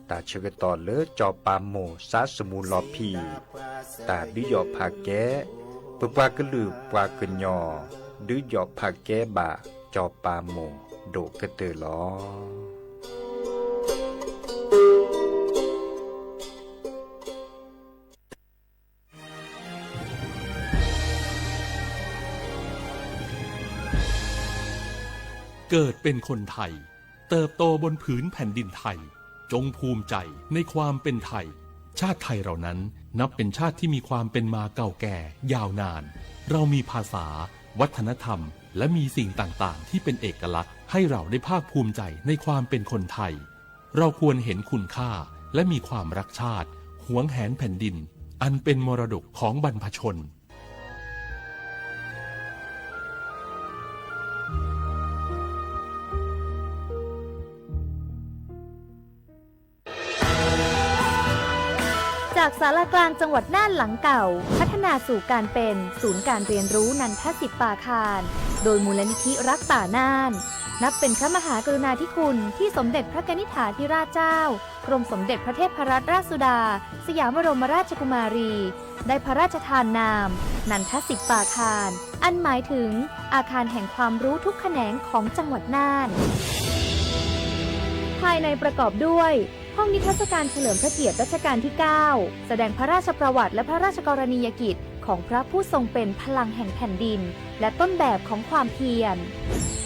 တၢ်ဆၢကတီၢ်လၢစီၤပၤမိၢ်စါစမူလီၤဖံး တၢ်ဒုးယီၣ်ဖးကဲ ပပှၤကလုာ်ပှၤကညီ ဒုးယီၣ်ဖးကဲဘၣ်စီၤပၤမိၢ်ဒိၣ်ကတၢၢ်လီၤ. เกิดเป็นคนไทย เติบโตบนผืนแผ่นดินไทย จงภูมิใจในความเป็นไทย ชาติไทยเรานั้นนับเป็นชาติที่มีความเป็นมาเก่าแก่ยาวนาน เรามีภาษา วัฒนธรรม และมีสิ่งต่างๆ ที่เป็นเอกลักษณ์ให้เราได้ภาคภูมิใจในความเป็นคนไทย เราควรเห็นคุณค่าและมีความรักชาติ หวงแหนแผ่นดิน อันเป็นมรดกของบรรพชน จากศาลากลางจังหวัดน่านหลังเก่า พัฒนาสู่การเป็นศูนย์การเรียนรู้นันทสิปปาคาร โดยมูลนิธิรักป่าน่าน นับเป็นพระมหากรุณาธิคุณที่สมเด็จพระกนิษฐาธิราชเจ้า กรมสมเด็จพระเทพรัตนราชสุดา สยามบรมราชกุมารี ได้พระราชทานนาม นันทสิปปาคาร อันหมายถึงอาคารแห่งความรู้ทุกแขนงของจังหวัดน่าน ภายในประกอบด้วย ห้องนิทรรศการเฉลิมพระเกียรติรัชกาลที่ เก้า แสดงพระราชประวัติและพระราชกรณียกิจของพระผู้ทรงเป็นพลังแห่งแผ่นดิน และต้นแบบของความเพียร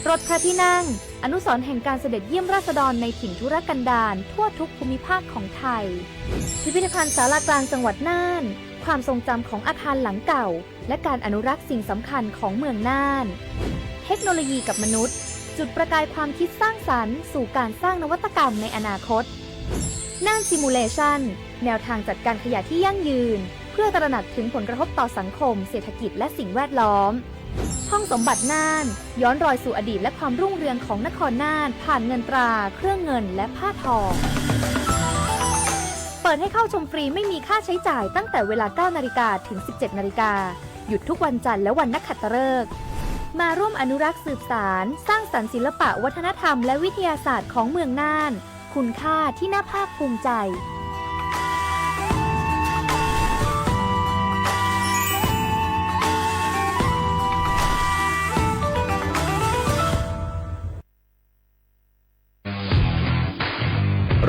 รถพระที่นั่ง อนุสรณ์แห่งการเสด็จเยี่ยมราษฎรในถิ่นทุรกันดารทั่วทุกภูมิภาคของไทย พิพิธภัณฑ์ศาลากลางจังหวัดน่าน ความทรงจำของอาคารหลังเก่า และการอนุรักษ์สิ่งสำคัญของเมืองน่าน เทคโนโลยีกับมนุษย์ จุดประกายความคิดสร้างสรรค์สู่การสร้างนวัตกรรมในอนาคต น่าน Simulation แนวทางจัดการขยะที่ยั่งยืน เพื่อตระหนักถึงผลกระทบต่อสังคม เศรษฐกิจ และสิ่งแวดล้อม ห้องสมบัติน่าน ย้อนรอยสู่อดีตและความรุ่งเรืองของนครน่าน ผ่านเงินตรา เครื่องเงิน และผ้าทอ เปิดให้เข้าชมฟรีไม่มีค่าใช้จ่ายตั้งแต่เวลา เก้านาฬิกา ถึง สิบเจ็ดนาฬิกา หยุดทุกวันจันทร์และวันนักขัตฤกษ์ มาร่วมอนุรักษ์สืบสาน สร้างสรรค์ศิลปะวัฒนธรรมและวิทยาศาสตร์ของเมืองน่าน คุณค่าที่น่าภาคภูมิใจ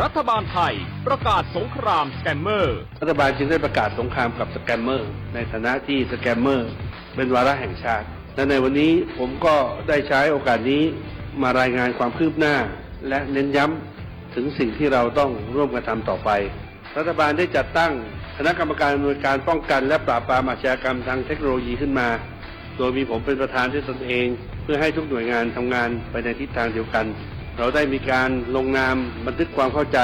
รัฐบาลไทยประกาศสงครามสแกมเมอร์ รัฐบาลจึงได้ประกาศสงครามกับสแกมเมอร์ ในฐานะที่สแกมเมอร์เป็นวาระแห่งชาติ และในวันนี้ผมก็ได้ใช้โอกาสนี้มารายงานความคืบหน้า และเน้นย้ำถึงสิ่งที่เราต้องร่วมกันทำต่อไป รัฐบาลได้จัดตั้งคณะกรรมการอำนวยการป้องกันและปราบปรามอาชญากรรมทางเทคโนโลยีขึ้นมา โดยมีผมเป็นประธานด้วยตนเอง เพื่อให้ทุกหน่วยงานทำงานไปในทิศทางเดียวกัน เราได้มีการลงนามบันทึกความเข้าใจ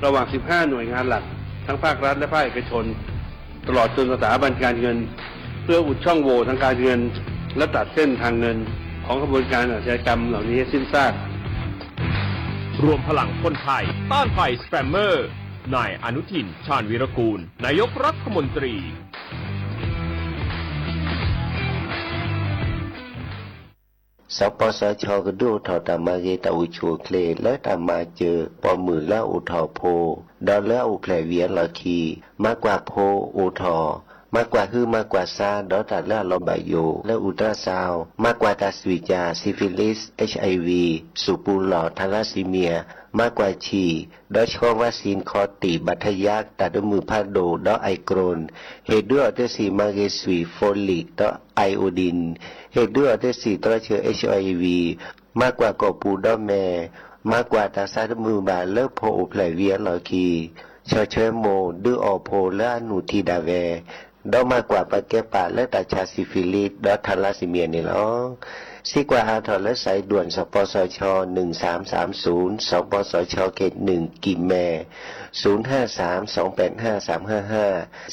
ระหว่าง สิบห้า หน่วยงานหลัก ทั้งภาครัฐและภาคเอกชน ตลอดจนสถาบันการเงิน เพื่ออุดช่องโหว่ทางการเงิน และตัดเส้นทางเงินของขบวนการอาชญากรรมเหล่านี้ให้สิ้นซาก รวมพลังคนไทยต้านภัยสแกมเมอร์ นายอนุทิน ชาญวีรกูล นายกรัฐมนตรี สปสช ကဒုးအိၣ်ထီၣ်တၢ်မၤဂ့ၤတၢ်အိၣ်ဆူၣ်အိၣ်ချ့ လၢတၢ်မၤစၢၤပိာ်မုၣ်လၢအအိၣ်ထီၣ်ဖိ ဒီးလၢအအိၣ်ဖျဲၣ်ဝံၤအလီၢ်ခံ မၤကွၢ်ဖိအိၣ်ထီၣ် မၤကွၢ်ဟုမၤကွၢ်ဆါ ဒီးတၢ်လၢအလီၤဘၣ်ယိာ် လၢ ultrasound မၤကွၢ်တၢ်စွံၣ်ကၠၣ် syphilis, HIV, စူၣ်ပူၤလီၢ် thalassemia, မၤကွၢ်ဆံၣ် ဒီးဆှီ vaccine ခီၣ်တံၢ် ဘၣ်ထယါ တၢ်တမုာ်ဖးဒိၣ် ဒီး Omicron, ဟ့ၣ်ဒုးအီၤတ့ၢ်စံၣ်မၤဂ့ၤစွံၣ် folic ဒီး iodine, ဟ့ၣ်ဒုးအီၤတ့ၢ်စံၣ်တြီဆၢ HIV, မၤကွၢ်ကိာ်ပူၤဒီးမဲာ်, မၤကွၢ်တၢ်ဆါတမုာ်ဘၣ်လၢဖိအိၣ်ဖျဲၣ်ဝံၤအလီၢ်ခံ, ဆီၣ်ထွဲမိၢ် ဒုးအီၣ်ဖိလၢအနုၢ်ထံဒၣ်ဝဲ, ဒီးမၤကွၢ်ပာ်ကဲပာ်လၢတၢ်ဆါ syphilis ဒီး thalassemia န့ၣ်လီၤ. စံးကွၢ်ဟးထီၣ်လၢ စဲးဒွဲၣ် စပစချ หนึ่งสามสามศูนย์, สปสช เขตหนึ่ง ကံၢ်မဲၢ် ศูนย์ห้าสามสองแปดห้าสามห้าห้า,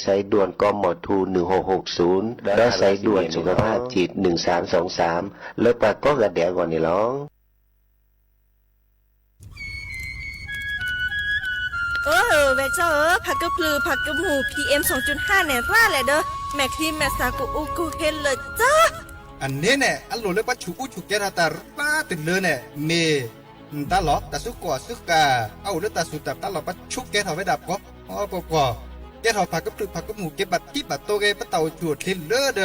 สายด่วน กมธ หนึ่งหกหกศูนย์ ဒီး สายด่วนสุขภาพจิต หนึ่งสามสองสาม လၢပှၤကိးဂၤဒဲးအဂီၢ်န့ၣ်လီၤ. အၢ ဝဲၢ်ကၠီဧၢ, ဖးကဖျုး ဖးကမူၣ် PM စူၣ်ဟၣ် န့ၣ် ရၣ်လဲၣ်ဒီး မဲာ်ချံမဲာ်သၣ်ကအိၣ်ကဟ့လၢာ်ကၠီ. အန့ၣ်န့ၣ် အလိၣ်လၢပှၤဆူၣ်အူဆူၣ်ကဲထီၣ်တၢ်ရၣ်တလၢန့ၣ် မ့ၢ် တၢ်လီၢ်တၢ်စုကီၢ်အစုဃၣ် အအိၣ်လၢတၢ်စူၢ်တၢ်ပျၢ်လီၤ ပှၤဆူးကဲထီၣ်ဝဲဒၣ်ပှၤပှၤပှၤ, ကဲထီၣ်ဖးကဖျၢၣ်ဖးကမူၣ် က့ၤဘၣ်ထံဘၣ်တိၤဂ့ၤ ပတၢ်အိၣ်ဆူၣ်အိၣ်ချ့လၢ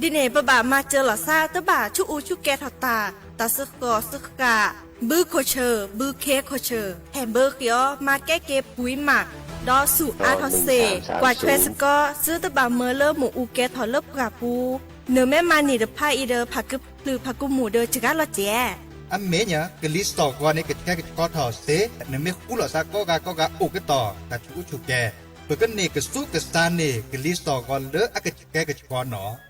ဒီး ဒ်န့ၣ် ပဘၣ်မၤစၢၤလီၤသး တဘၣ်ဆူးအူဆူးကဲထီၣ်တၢ်, တၢ်စုကီၢ်စုဃၣ်, ဘုခိၣ်ဆၢၣ် ဘုခ့ခိၣ်ဆၢၣ် ဟဲဘၢဃံအီၤ မၤကဲက့ၤပှၤမး, ဒီးဆူၣ်အါထီၣ်စ့ၢ်, ကွၢ်ထွဲစ့ၢ်ကီး သုတဘၣ်မၢလၢမ့ၣ်အူကဲထီၣ်လၢပှၢ်ပူၤ, နမ့ၢ်မၤန့ၢ်တဖၣ်အံၤဒီး ဖးကဖျၢၣ်ဖးကမူၣ်ဒီးစှၤလီၤစဲး အမ့ၢ်ညါ ကလံၤစိးဂီၤန့ၣ် ကဆှဲကဆှီထီၣ်စ့ၢ်, နမ့ၢ်ဃူလိာ်သးကိးဂၤကိးဂၤအိၣ်ကတီၢ် တၢ်ဆူးအူဆူၣ်ကဲ, ပကန့ၢ်ကဆူးကစၢ်န့ၢ် ကလံၤစိးဂီၤလၢအကဆှဲကဆှီနီၤ.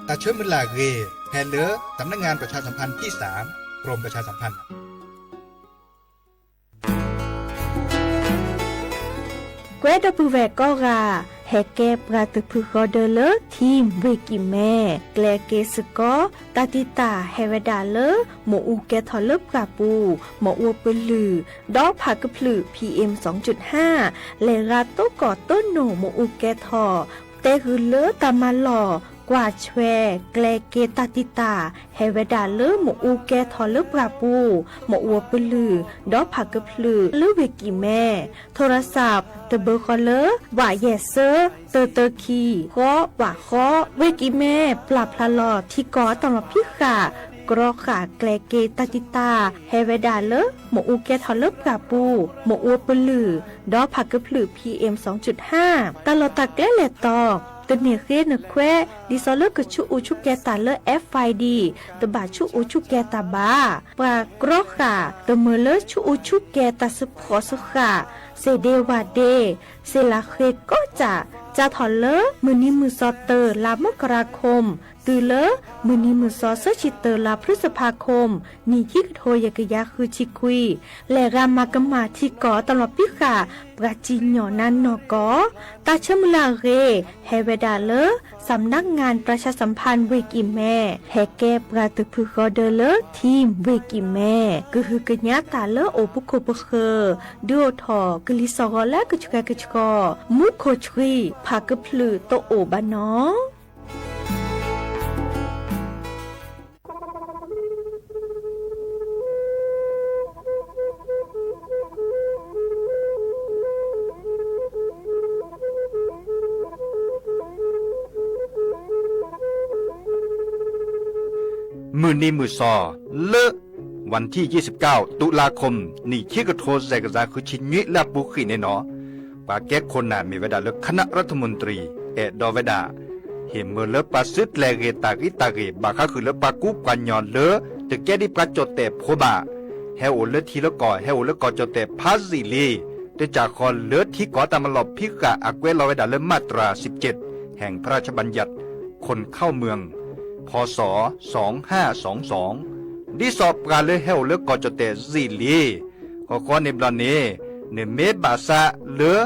တၢ်ဆၢမုၢ်လၢ်အဂ့ၢ် ဟဲလၢ สำนักงานประชาสัมพันธ์ที่สาม กรมประชาสัมพันธ์ ကွဲဒီပုၢ်ဝဲၢ်ကိးဂၤ ဟဲကဲပှၤတဖုဃီဒၢလၢ ထံၣ်ဝ့ၢ်ကံၣ်မဲ ကျဲက့ၤစ့ၢ်ကီး တၢ်တံာ်တာ်ဟဲဝဲဒၣ်လၢ မ့ၣ်အူကဲထီၣ်လၢပှၢ်ပူၤ, မ့ၣ်အူပလုၢ်, ဒီးဖးကဖျၢၣ် PM စူၣ်ဟၣ်, လဲၤရၤတိၢ်ကီၢ်တိၢ်နိာ်မ့ၣ်အူကဲထီၣ်, တဲဂုာ်လၢတၢ်မၤလီၢ်, ကွၢ်ထွဲ, ကျဲက့ၤတၢ်တံာ်တာ် ဟဲဝဲဒၣ်လၢမ့ၣ်အူကဲထီၣ်လၢပှၢ်ပူၤ, မ့ၣ်အူပလုၢ်, ဒီးဖးကဖျၢၣ်လၢဝ့ၢ်ကံၣ်မဲ, ထိရစး တဘၢဃီလၢ ဝးယဲၢ်စၢ တၢတၢခံ ဃီ ဝးဃီ, ဝ့ၢ်ကံၣ်မဲ ပျၢ်ဖျါလီၤထံကီၢ်အတၢ်လီၢ်ဖံးဃာ်, ကြီဃာ်ကျဲက့ၤတၢ်တံာ်တာ် ဟဲဝဲဒၣ်လၢ မ့ၣ်အူကဲထီၣ်လၢပှၢ်ပူၤ, မ့ၣ်အူပလုၢ်, ဒီးဖးကဖျၢၣ် PM စူၣ်ဟၣ်, တၢ်လီၢ်တၢ်ကျဲလဲၤတီၤ, တန့ၢ်ဃ့နခွဲး ဒ်သိးလၢကဆူးအူဆူးကဲတၢ်လၢ FID တဘၣ်ဆူးအူဆူးကဲတၢ်ဘၣ်. ပှၤကြီဃာ် တမၢလၢဆူးအူဆူးကဲတၢ်စ့ၢ်ကီးစ့ၢ်ကီး, စ့ၣ်ဒ့ဝၣ်ဒ့, စ့ၣ်လးဃ့ကိးကၠၣ်, စးထီၣ်လၢမုၢ်နံၤမုၢ်သီ တၢ လါမကရၤခိၣ်, တုၤလၢမုၢ်နံၤမုၢ်သီ သၢဆံတၢ လါဖျုစဖါခိၣ်, နံၣ်ခံကထိယဲၢ်ကယၤဃုဆံခွံ, လဲၤဂၤမၤကမၣ်ထံကီၢ်အတၢ်လီၢ်ဖံးဃာ် ပှၤစံၣ်ညီၣ်နါနီၢ်ကီၢ်, တၢ်ဆၢမုၢ်လၢ်အဂ့ၢ် ဟဲဝဲဒၣ်လၢ สำนักงานประชาสัมพันธ์ ဝ့ၢ်ကံၣ်မဲ ဟဲကဲပှၤတဖုဃီဒၢလၢ ထံၣ်ဝ့ၢ်ကံၣ်မဲ ကဟုကညးတၢ်လၢအိၣ်ပခိၣ်ပဃၢၤ, ဒုးအိၣ်ထီၣ်ကလံၤစိးဂီၤလၢကဆှဲကဆှီ, မူခိၣ်ဆှံ ဖးကဖျၢၣ်တအိၣ်ဘၣ်နီၤ. မုၢ်နံၤမုၢ်သီ လၢ วันที่ยี่สิบเก้า ตุลาคม နံၣ်ခံကထိယဲၢ်ကယၤဃုဆံနွံ လၢအပူၤကွံာ်န့ၣ်နီၤ, ပှၤကဲခိၣ်နၢ်မ့ၢ်ဝဲဒၣ်လၢ คณะรัฐมนตรี အဲၣ်ဒိးဝဲဒၣ် ဟ့ၣ်မၢလၢပှၤစုကျဲၤဂ့ၤတၢ်ဂံၢ်တၢ်ဂ့ၤ ဘၣ်ဃးဃုာ်လၢပှၤကူပှၤကညီလၢ တကဲဒ်ပှၤကၠီၣ်တဲၣ်ဖိဘၣ်, ဟဲအိၣ်လၢထံလၢကီၢ် ဟဲအိၣ်လၢကီၢ်ကၠီၣ်တဲၣ်ဖးယံာ်လံ, တကးဃီလၢထံကီၢ်တၢ်မၤလီၢ်ဖံးဃာ်အကွဲးလီၤဝဲဒၣ်လၢ มาตราสิบเจ็ด แห่งพระราชบัญญัติ คนเข้าเมือง พ.ศ. สองห้าสองสอง ဒ်သိးပှၤလၢဟဲအိၣ်လၢကီၢ်ကၠီၣ်တဲၣ်ယံာ်လံ ဃီဃီန့ၣ်ဘျီန့ၣ် နမ့ၢ်ဘၣ်သးလၢ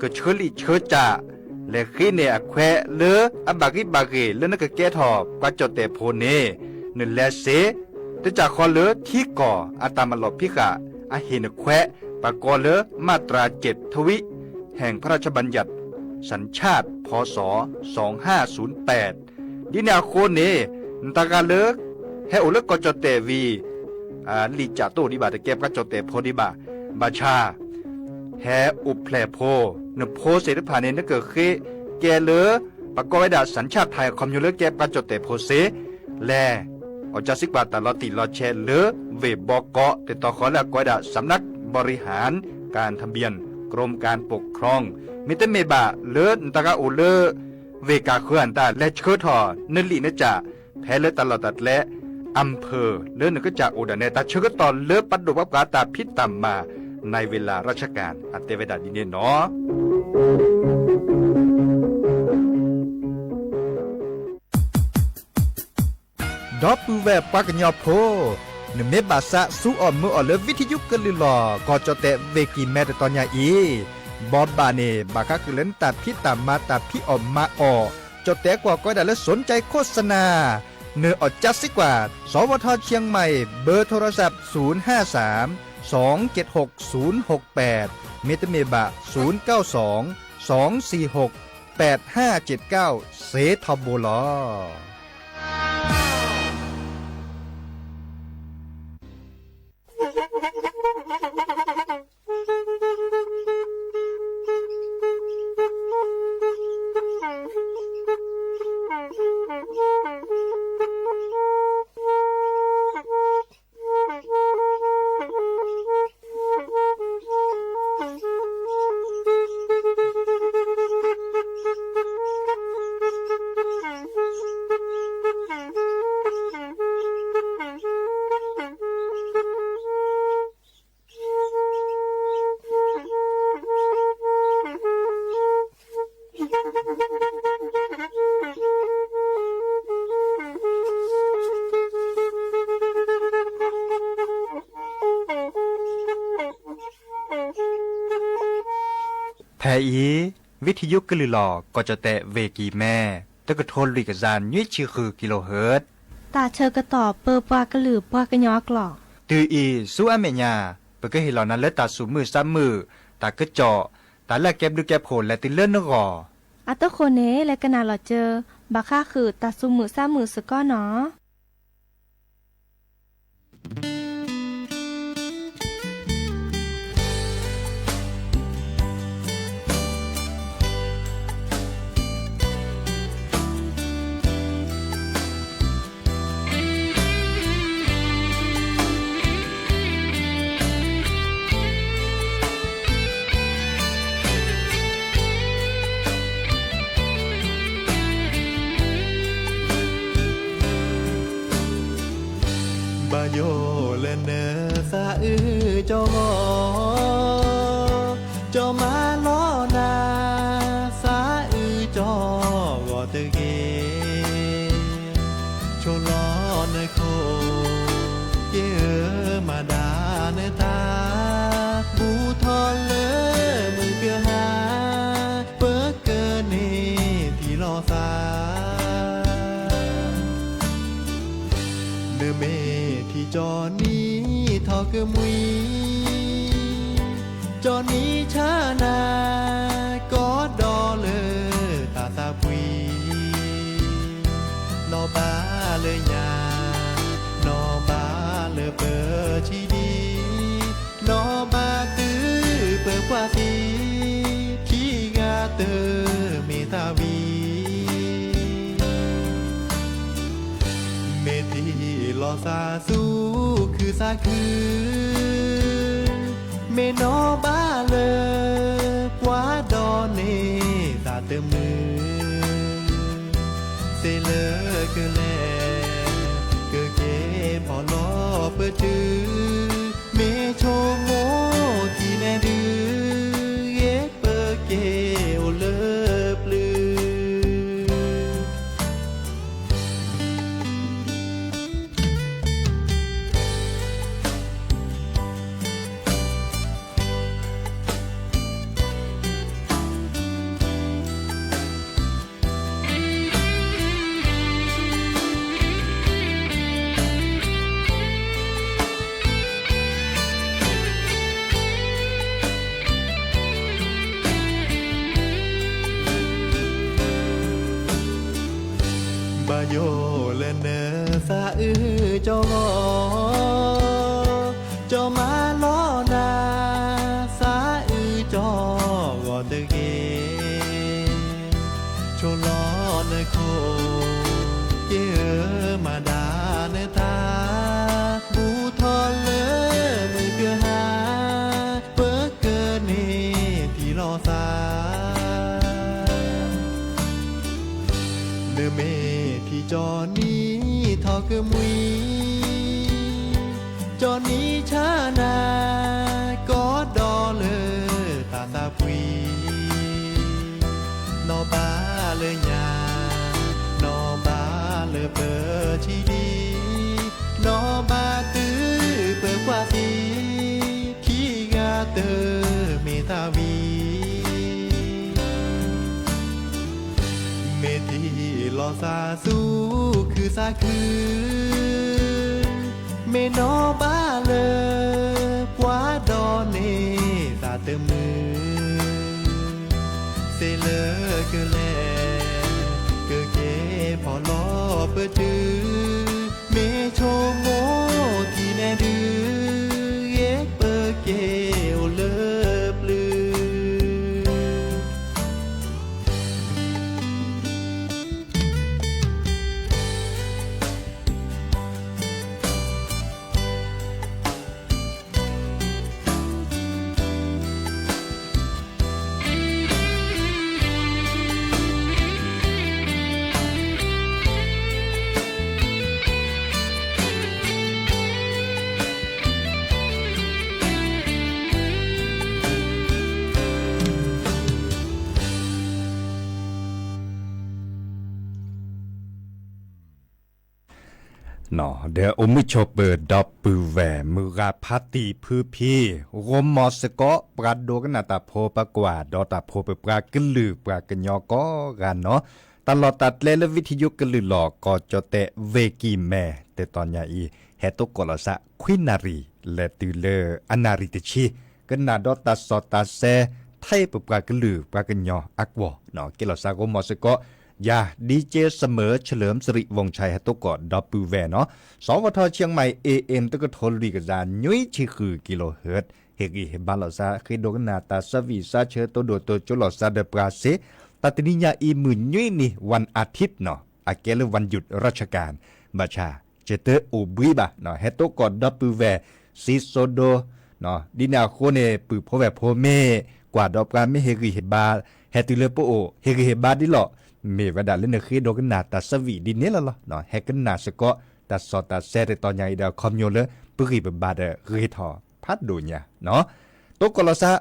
ကဆၢလံာ်ဆၢကၠၢ် လဲၤဃ့န့ၢ်အခွဲးလၢအဘၣ်ဂံၢ်ဘၣ်ဂ့ၤလၢနကကဲထီၣ်ပှၤကၠီၣ်တဲၣ်ဖိန့ၣ် နလဲၤစ့, တကးဃီလၢထံကီၢ်အတၢ်မၤလီၢ်ဖံးဃာ် အဟ့ၣ်နခွဲး ပှၤကိးလၢ มาตราเจ็ด ทวิ แห่งพระราชบัญญัติ สัญชาติ พ.ศ. สองห้าศูนย์แปด ဒ်န့ၣ်အဃိန့ၣ် နတဂၤလၢ ဟဲအိၣ်လၢကီၢ်ကၠီၣ်တဲၣ်ဝံၤ လံာ်ကၠၢ်တအိၣ်ဒံးဘၣ် တကဲပှၤကၠီၣ်တဲၣ်ဖိဒံးဘၣ်, ဘၣ်ဆၣ် ဟဲအိၣ်ဖျဲၣ်ဖိ, နဖိသ့ၣ်တဖၣ်န့ၣ် နကဃ့ကဲလၢ ပှၤကိးဝဲဒၣ် สัญชาติไทย အခီပညီလၢကဲပှၤကၠီၣ်တဲၣ်ဖိစ့ၢ်, လဲၤ အီၣ်ကၠၢစံးကွၢ်တၢ်လီၤတံၢ်လီၤဆဲးလၢဝ့ၢ်ဘီကီး တတီၤဃီလၢအကိးဝဲဒၣ် สำนักบริหารการทะเบียน กรมการปกครอง မ့တမ့ၢ်ဘၣ်လၢနတဂၤအိၣ်လၢ ဝ့ၢ်ကၢ်ဃၢၤအတၢ် လဲၤဆှၢထီၣ်နလံာ်နကၠၢ် ဖဲလၢတၢ်လီၢ်တၢ်ကျဲ อำเภอ လၢနကစၢ်အိၣ်ဒၣ်နဲ တၢ်ဆၢကတီၢ်လၢပဒိၣ်ပှၤပှၤတၢ်ဖံးတၢ်မၤ ในเวลาราชการ အတဲဝဲဒၣ်ဒ်န့ၣ်နီၤ. ဒီပုၢ်ဝဲၢ်ပှၤကညီဖိ, နမ့ၢ်ဘၣ်သးဆူအီၣ်မၢအီၣ်လၢ ဝံထယုကလုၢ်လီၢ် ကီၢ်ကၠီၣ်တဲၣ်ဝ့ၢ်ကံၢ်မဲတတီၤညါအံၤ, ဘီဘၣ်န့ၣ် ဘၣ်ဃးဃုာ်လၢနတၢ်ဖံးတၢ်မၤတၢ်ဖံးအီၣ်မၤအီၣ်, ကၠီၣ်တဲၣ်ကွၢ်ကိးဝဲဒၣ်လၢ สนใจโฆษณา နအီၣ်ကၠၢစံးကွၢ် สวท.เชียงใหม่ เบอร์โทรศัพท์ ศูนย์ห้าสาม สองเจ็ดหก ศูนย์หกแปด မ့တမ့ၢ်ဘၣ် ศูนย์เก้าสอง สองสี่หก แปดห้าเจ็ดเก้า စ့ထီဘိလီၤ. ဖဲအံၤ ဝံထံယိကလုာ်လီၤ ကီၢ်ကၠီၣ်တဲၣ် ဝ့ၢ်ကံၢ်မဲ တကထိလွံၢ်ကယၤနွံဆံဃု ကံလိဟၢၣ် တၢ်ဆၢကတီၢ်ပၢပှၤကလုာ်ပှၤကညီအကျိာ် တုၤအံၤဆူအမဲာ်ညါ ပကဟ့ၣ်လီၤနၤလၢတၢ်သူၣ်မုာ်သးမုာ် တၢ်ကစီၣ် တၢ်လၢအကဲဘျုးကဲဖှိၣ်လဲၤတုၤလၢနဂီၢ် အတဃိန့ၣ် လဲၤကနၣ်လီၤစၢၤ ဘၣ်ဃးဃုာ်တၢ်သူၣ်မုာ်သးမုာ်စ့ၢ်ကီးနီၤ. ဘၣ်ယိၣ်လၢနသးအုးကၠီဂီၢ်, ကၠီမၤလီၤနၤ သးအုးကၠီဂီၢ်တဂ့ၤ, ဆိလီၤနခိၣ် က့ၤအၢမၤဒၣ်နတၢ်, ဘူးထီၣ်လၢမုၢ်ကဟါ ပကန့ၢ်ထံၣ်လီၤသး နမ့ၢ်ထံၣ်ကၠီနံၤထီၣ်ကမှံ, ကၠီနံၤဆါနၤ ကီဒီးလၢတၢ်သးပှံၤ, နီၢ်ဘၣ်လၢညါ နီၢ်ဘၣ်လၢပဆံးဒံး, နီၢ်ဘၣ်တုၤပကွၢ်သံ ခံဂၤတမ့ၢ်သးဝံၤ မ့ၢ်ထံၣ်လီၤသးဆူခုသးခု, မ့ၢ်နီၢ်ဘၣ်လၢ ပှၤဒီးန့ၢ်သးတမုာ်, သ့လၢကလဲၤ ကက့ၤဖီၣ်လီၤပတုၤ, မ့ၢ်ဆိကမိၣ်ထံၣ်နဲဒုး ဂ့ၤပက့ၤအိၣ်လၢပျုၤ ဘၣ်ယိၣ်လၢနသးအုးကၠီဂီၢ်, ကၠီမၤလီၤနၤ သးအုးကၠီဂီၢ်တဂ့ၤ, ဆိလီၤနခိၣ် က့ၤအၢမၤဒၣ်နတၢ်, ဘူးထီၣ်လၢမုၢ်ကဟါ ပကန့ၢ်ထံၣ်လီၤသး နမ့ၢ်ထံၣ်ကၠီနံၤထီၣ်ကမှံ, ကၠီနံၤဆါနၤ ကီဒီးလၢတၢ်သးပှံၤ, နီၢ်ဘၣ်လၢညါ နီၢ်ဘၣ်လၢပဆံးဒံး, နီၢ်ဘၣ်တုၤပကွၢ်သံ ခံဂၤတမ့ၢ်သးဝံၤ မ့ၢ်ထံၣ်လီၤသးဆူခုသးခု, မ့ၢ်နီၢ်ဘၣ်လၢ ပှၤဒီးန့ၢ်သးတမုာ်, သ့လၢကလဲၤ ကက့ၤဖီၣ်လီၤပတုၤ, မ့ၢ်ဆိကမိၣ်ထံၣ်နဲဒုး ဂ့ၤပက့ၤ ဒီးအိၣ်မုာ်ဆိးပၢၤဒီပုၢ်ဝဲၢ် မုၢ်ဂၤဖါတံၢ်ဖုဖံ ဂီၢ်မီၢ်စ့ၢ်ကီး ပှၤဒိကနၣ်တၢ်ဖိ ပှၤကွၢ်ဒီးတၢ်ဖိ ပပှၤကလုာ်ပှၤကညီကိးဂၤနီၤ, တၢ်လီၢ်တၢ်ကျဲလၢ ဝံထယုကလုာ်လီၤ ကီၢ်ကၠီၣ်တဲၣ် ဝ့ၢ်ကံၢ်မဲ တတီၤညါအံၤ ဟဲသကိးလီၤသး ခွံနၣ်ရံၣ် လဲၤတုၤလၢအနၣ်ရံၣ်တဆံ ကနၣ်ဒီးတၢ်စီၣ်တၢ်စဲ ထဲပပှၤကလုာ်ပှၤကညီအကွီၢ်, ကဲလီၤသးဂီၢ်မီၢ်စ့ၢ်ကီး, ယၤ DJ စမၢၣ် เฉลิมสิริวงศ์ชัย ဟဲသကိးဒီပုၢ်ဝဲၢ်နီၤ, စီၤဝီၤထီၣ် เชียงใหม่ เอเอ็ม တကထိလွံၢ်ကယၤနွံဆံဃုကံလိၤဟၢၣ်, ဟ့ၣ်ဂံၢ်ဟ့ၣ်ဘါလီၤသး ဃ့ဒိကနၣ်တၢ်သးဝံၣ်သးဆၢ တိၢ်ဒိၣ်တိၢ်ကၠိလီၤသးဒီးပှၤစ့, တၢ်တနံၤညါအံၤ မုၢ်နွံနံၤ วันอาทิตย์နီၤ, အကဲလၢ วันหยุดราชการ ဘၣ်ဆၣ် ယတအိၣ်ဘှံးဘၣ်, ဟဲသကိးဒီပုၢ်ဝဲၢ် စံးစိဒိ ဒ်န့ၣ်အဃိန့ၣ် ပုၢ်ဖိဝဲၢ်ဖိမ့ၢ်ကွၢ်ဒီးပှၤ မ့ၢ်ဟ့ၣ်ဂံၢ်ဟ့ၣ်ဘါ ဟဲတုၤလၢပအိၣ် ဟ့ၣ်ဂံၢ်ဟ့ၣ်ဘါဒ်လီၤ, မ့ၢ်ဝဲဒၣ်လၢနဃ့ဒိကနၣ်တၢ်သးဝံၣ်ဒ်န့ၣ်လီၤလီၤ, ဟဲကနၣ်စ့ၢ်ကီး တၢ်စီၣ်တၢ်စဲတတီၤညါအံၤဒီး ခီဖျိလၢပဂံၢ်ပဘါဒီးဂ့ၤထီၣ်ဖးဒိၣ်ညါ, သကိးလီၤသး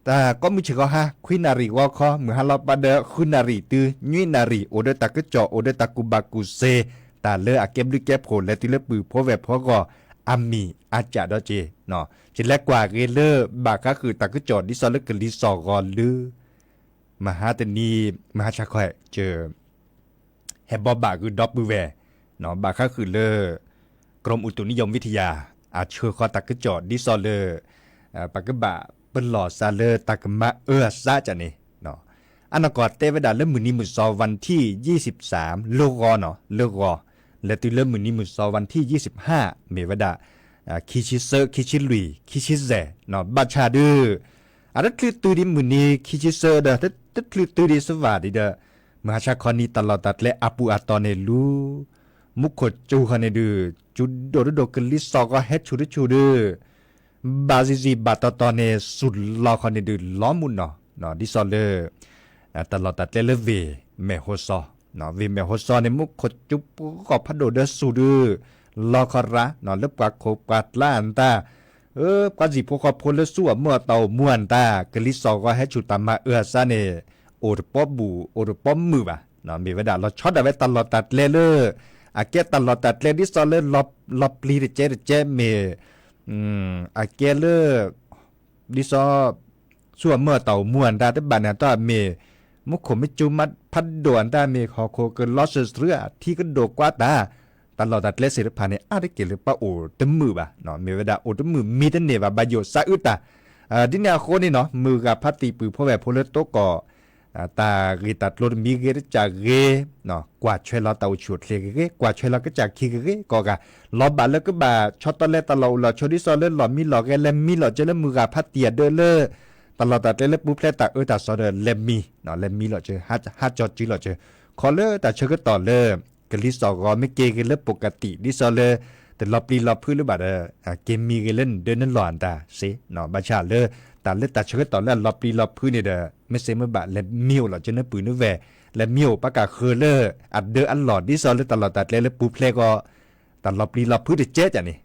တၢ်ကိးမုၢ်ဆ့ၣ်ဂီၤဟါ ခွံနၣ်ရံၣ်ဂီၤခီ မုၢ်ဟါလီၤပာ်ဒီးဃုနၣ်ရံၣ်တုၤနွံနၣ်ရံၣ် အိၣ်ဒီးတၢ်ကစီၣ် အိၣ်ဒီးတၢ်ကူၣ်ဘၣ်ကူၣ်သ့ တၢ်လၢအကဲဘျုးကဲဖှိၣ် လဲၤတုၤလၢပုၢ်ဖိဝဲၢ်ဖိအဂီၢ် အမံၤအကၢ်ဒီးက့ၤ, ယလဲၤကွၢ်ဂ့ၤလၢ ဘၣ်ဃးဃုာ်တၢ်ကစီၣ်ဒ်သိးလၢကလံၤစိးဂီၤလၢ မဟါတနံၤ မဟါဆါခီ ဟဲဘီဘၣ်ဃုာ်ဒီပုၢ်ဝဲၢ် ဘၣ်ဃးဃုာ်လၢ กรมอุตุนิยมวิทยา အဆှၢဃီၤတၢ်ကစီၣ်ဒ်သိးလၢ ပကဘၣ်ပလီၢ်သးလၢတၢ်ကမၤအၢအသးကန့ၣ်, အနီၢ်ကီၢ်တဲဝဲဒၣ်လၢမုၢ်နံၤမုၢ်သီ วันที่ยี่สิบสาม လၢဂီၤနီၤ လၢဂီၤ လဲၤတုၤလၢမုၢ်နံၤမုၢ်သီ วันที่ยี่สิบห้า မ့ၢ်ဝဲဒၣ် ခံဆံသၢ ခံဆံလွံၢ် ခံဆံယဲၢ် ဘၣ်ဆၣ်ဒုး အတချုးတုၤဒံးမုၢ်နံၤခံဆံသၢဒီး တချုးတုၤဒံးစဝၤဒံးဒီး မုၢ်ဟါဆါခီနံၤ တၢ်လီၢ်တၢ်ကျဲအပူၤအတီၢ်န့ၣ်လူၤ မူခိၣ်စူၤဃီန့ၣ်ဒုး စူၤဒိၣ်တဒိၣ် ကလံၤစိးဂီၤဟဲဆူၣ်တဆူၣ်ဒုး ဘၣ်စံးစံးဘၣ်တီတီန့ၣ် စူၤလီၤဃီန့ၣ်ဒုး လီၤမုၢ်နီၤ ဒ်သိးလၢ တၢ်လီၢ်တၢ်ကျဲလၢဝ့ၢ်မဲၢ်ဟိစီ, ဝ့ၢ်မဲၢ်ဟိစီန့ၣ် မူခိၣ်စူၤပဂီၢ်ဖးဒိၣ်ဒီးစူၤဒုး လီၤခီရၤ လၢပှၤခိၣ်ပှၤကျါအတၢ် ပှၤစံၣ်ဖိဃီဖိလၢဆူအမုၢ်အတီၢ်အိၣ်မူအတၢ် ကလံၤစိးဂီၤဟဲဆူၣ်တၢ်မၤအၢအသးန့ၣ် အိၣ်တပီၢ်ဘူၣ် အိၣ်တပီၢ်မုာ်ဘၣ်, မ့ၢ်ဝဲဒၣ်လီၤဆီဒၣ်ဝဲတၢ်လီၢ်တၢ်ကျဲလၢ အကဲတၢ်လီၢ်တၢ်ကျဲဒ်သိးလၢ လီၤပျံၤတကဲတကဲမ့ၢ် အကဲလၢ ဒ်သိး ဆူအမုၢ်အတီၢ်အိၣ်မူအတၢ်တဘၣ်န့ၣ် တၢ်မ့ၢ် မူခိၣ်မ့ၢ်စူၤမးဖးဒိၣ်အတၢ်မ့ၢ် ဟီၣ်ခိၣ်ကလီစၢၤစှၤ အထံကဒိၣ်ကွၢ်တၢ် တၢ်လီၢ်တၢ်ကျဲသ့ၣ်တဖၣ်န့ၣ် အါတက့ၢ်လၢပအိၣ်တမုာ်ဘၣ်, မ့ၢ်ဝဲဒၣ်အိၣ်တမုာ်မံတန့ၢ်ဘၣ် ဘၣ်ယိၣ်သးအုးတၢ်, ဒ်န့ၣ်အဃိန့ၣ်နီၤ မုၢ်ဂၤဖါတံၢ်ပုၢ်ဖိဝဲၢ်ဖိလၢသကိး တၢ်ဂ့ၢ်တၢ်ကျိၤတမံၤဂ့ၤတကးဂ့ၤ, ကွၢ်ထွဲလီၤတၢ်အိၣ်ဆူၣ်အိၣ်ချ့ဂ့ၤဂ့ၤ, ကွၢ်ထွဲလီၤကစၢ်ခံဂ့ၤဂ့ၤကိးဂၤ, လီၤဘၣ်လၢကဘၣ်ဆီတလဲတၢ်လီၢ်အိၣ်လီၢ်ဆိးဒ်သိးလၢလီၢ်မံလီၢ်ဂဲၤ လဲၤမံလီၤကၢလၢမုၢ်ဂၤဖါတံၢ်အဒၢးလၢ တၢ်လီၢ်တၢ်ကျဲလၢပူၤဖျဲးတၢ်အၢတၢ်သီဒီး လဲၤမံ, လဲၤမံလီၤကၢ ဟးကၠီစုလီၤကၢ, ခီလၢတၢ်ဆၢကတီၢ်လၢ ကလံၤစိးဂီၤမ့ၢ်က့ၤဂ့ၤလၢ ပကတံၢ် ဒ်သိးလၢ တလီၤပျံၤလီၤဖုးလၢၤဘၣ်ဒီး က့ၤမံဂ့ၤလၢနဒၢးနလီၢ်အတၢ်စ့, ဘၣ်ဆၣ်လၢ တၢ်လၢတၢ်ဆၢကတီၢ်လၢအလီၤပျံၤလီၤဖုးန့ၣ်ဒီး မ့ၢ်စ့မ့ၢ်ဘၣ် လဲၤမံအိၣ်လီၤကၢနပုၢ်နဝဲၢ်, လဲၤမံအိၣ်ပာ်ကၢ်ဃၢၤလၢ အဒၢးအလီၢ် ဒ်သိးလၢတၢ်လီၢ်တၢ်ကျဲလၢပူၤဖျဲးကီး တၢ်လီၤပျံၤလီၤဖုးတကဲကန့ၣ်,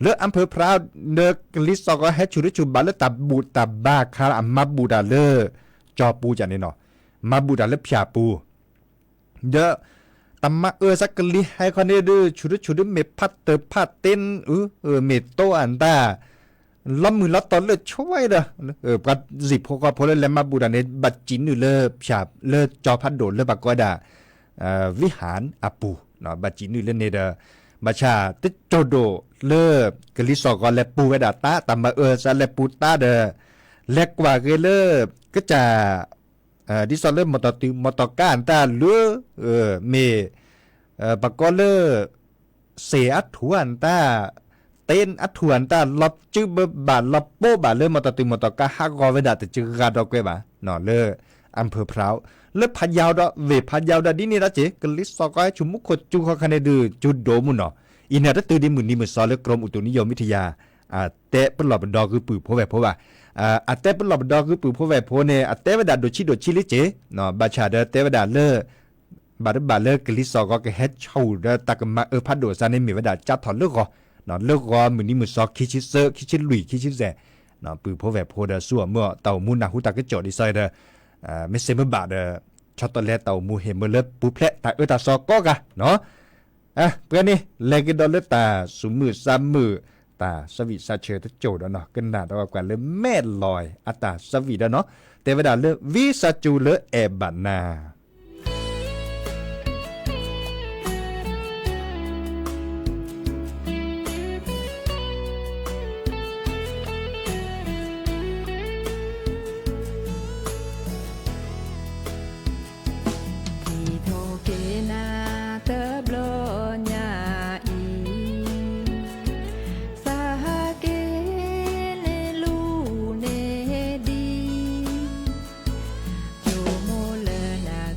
လၢအၣ်ဖၢၣ်ဖရၣ် ဒီးကလံၤစိးဂီၤဟဲဆူၣ်တဆူၣ်ဘၣ်လၢတၢ်ဘူၣ်တၢ်ဘါခါ အမၤဘူၣ်တၢ်လၢ ကၠီပူၤကန့ၣ်နီၤ, မၤဘူၣ်တၢ်လၢဖၠၣ်ပူၤ ဒီး တၢ်မၤအၢသးကလံၤဟဲခီန့ၣ်ဒုး ဆူၣ်တဆူၣ်ဒုးမ့ၢ်ဖးတၢၢ်ဖးတ့ၢ် မ့ၢ်တိအတၢ် လီၤမုၢ်လီၤတီၤလၢဆိဝဲဒီး ပှၤစံၣ်ဖိဃီဖိလၢလဲၤမၤဘူၣ်တၢ်န့ၣ် ဘၣ်စံးနုာ်လၢဖၠၣ်လၢကၠီဖးဒိၣ်လၢပှၤကိးဝဲဒၣ် ဝံဟၣ်အပူၤ, ဘၣ်စံးနုာ်လၢန့ၣ်ဒီး ဘၣ်ဆၣ်တကၠိၢ်ဒိၣ်လၢ ကလံၤစိးဂီၤလဲၤပူၤဝဲဒၣ်တၢ် တၢ်မၤအၢသးလဲၤပူၤတၢ်ဒီး လဲၤကွၢ်ဂ့ၤလၢ ကစၢ် ဒ်သိးလၢမီၢ်တီၢ်တုၤမီၢ်တီၢ်ကါအတၢ်လၢ မ့ၢ် ပကိးလၢ စ့ၣ်အထူၣ်အတၢ် တ့အထူၣ်အတၢ် လီၤစုဘၢဘၣ် လီၤပိဘၣ်လၢမီၢ်တီၢ်တုၤမီၢ်တီၢ်ကါဟးဂီၤဝဲဒၣ်တစှၤဒီးကွဲးဘၣ် လၢ အၣ်ဖၢၣ်ဖရၣ် လၢဖးယၢ်ဒီး ဝ့ၢ်ဖးယၢ်ဒီး ဒ်န့ၣ်ဒီးက့ၤ ကလံၤစိးဂီၤဟဲဆူၣ်မူခိၣ်စူၤဃီခါန့ၣ်ဒုး ကၠိဒိၣ်မုၢ်နီၤ အံၤန့ၣ်တတုၤဒံးမုၢ်နံၤမုၢ်သီလၢ กรมอุตุนิยมวิทยา အတဲပလီၢ်ပဒီဂုာ်ပုၢ်ဖိဝဲၢ်ဖိဘၣ်. အတဲပလီၢ်ပဒီဂုာ်ပုၢ်ဖိဝဲၢ်ဖိန့ၣ် အတဲဝဲဒၣ်ဒိၣ်ဆံးဒိၣ်ဆံးလံက့ၤ, ဘၣ်ဆၣ်ဒီးတဲဝဲဒၣ်လၢ ဘၣ်တဘၣ်လၢကလံၤစိးဂီၤကဟဲဆူၣ်ဒီးတၢ်ကမၤအၢဖးဒိၣ်အသးန့ၣ် မ့ၢ်ဝဲဒၣ်ကၠါထီၣ်လၢဂီၤ, လၢဂီၤမုၢ်နံၤမုၢ်သီ ခံဆံသၢ ခံဆံလွံၢ် ခံဆံယဲၢ်, ပုၢ်ဖိဝဲၢ်ဖိဒီး ဆူအမုၢ်အတၢ်အိၣ်မူနၢ်ဟူတၢ်ကစီၣ်ဒ်သိးဒီး မ့ၢ်စ့မ့ၢ်ဘၣ်ဒီး ဆီတလဲတၢ်အိၣ်မူဟ့ၣ်မၢလၢပူၤဖျဲးတၢ်အၢတၢ်သီကိးဂၤနီၤ. ပှဲၤန့ၣ် လဲၤကဒီးလၢတၢ်ဆူးမုၢ်ဆါမုၢ် တၢ်ဆၢဝံၣ်ဆါဆၢတစိၤဒီးနီၤ ကနၣ်ဒီးကွၢ်လၢမဲာ်လီၤအတၢ်ဆၢဝံၣ်ဒီးနီၤ တဲဝဲဒၣ်လၢ ဝံစၢ်စူၤလၢအဲၣ်ဘၣ်နၤ ထံၣ်ထီၣ်က့ၤနၤတဘျီညါအံၤ, စဟးက့ၤန့ၢ်လူၤန့ၢ်ဒံး, ဆိကမိၣ်လၢနၤ